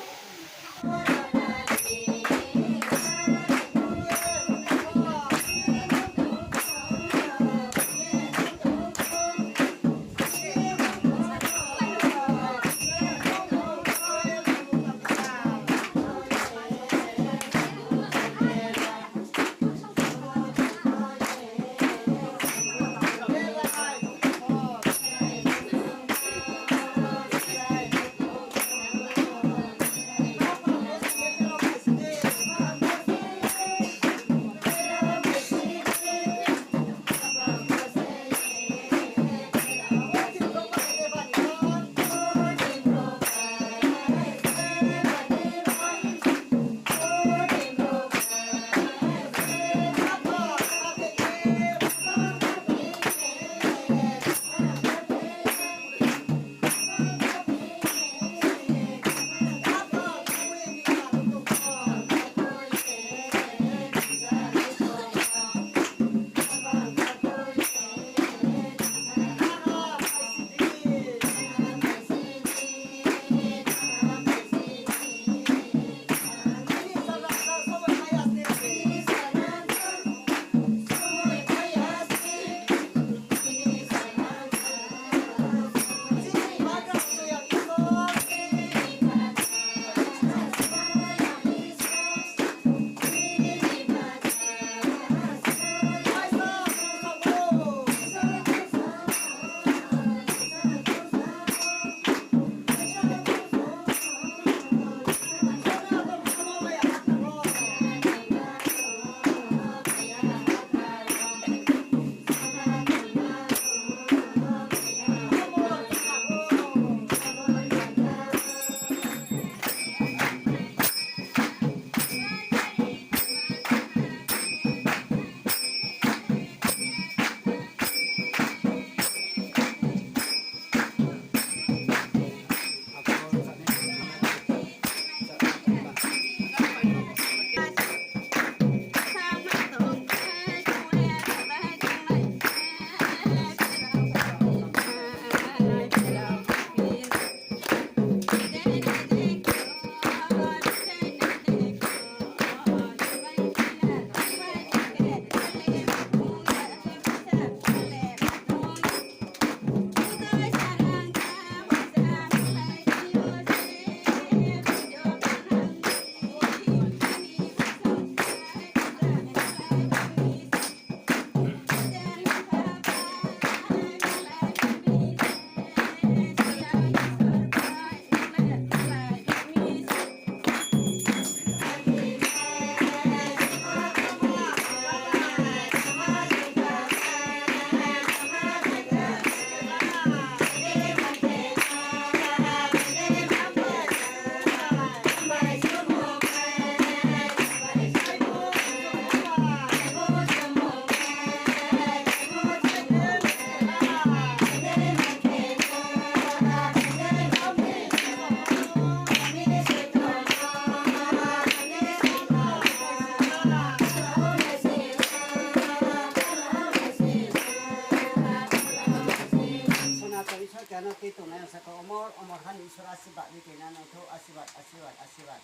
Tei tongnai ang saka omor, omor hani Isor asirbad ri khe na nangthou, asirbad, asirbad, asirbad.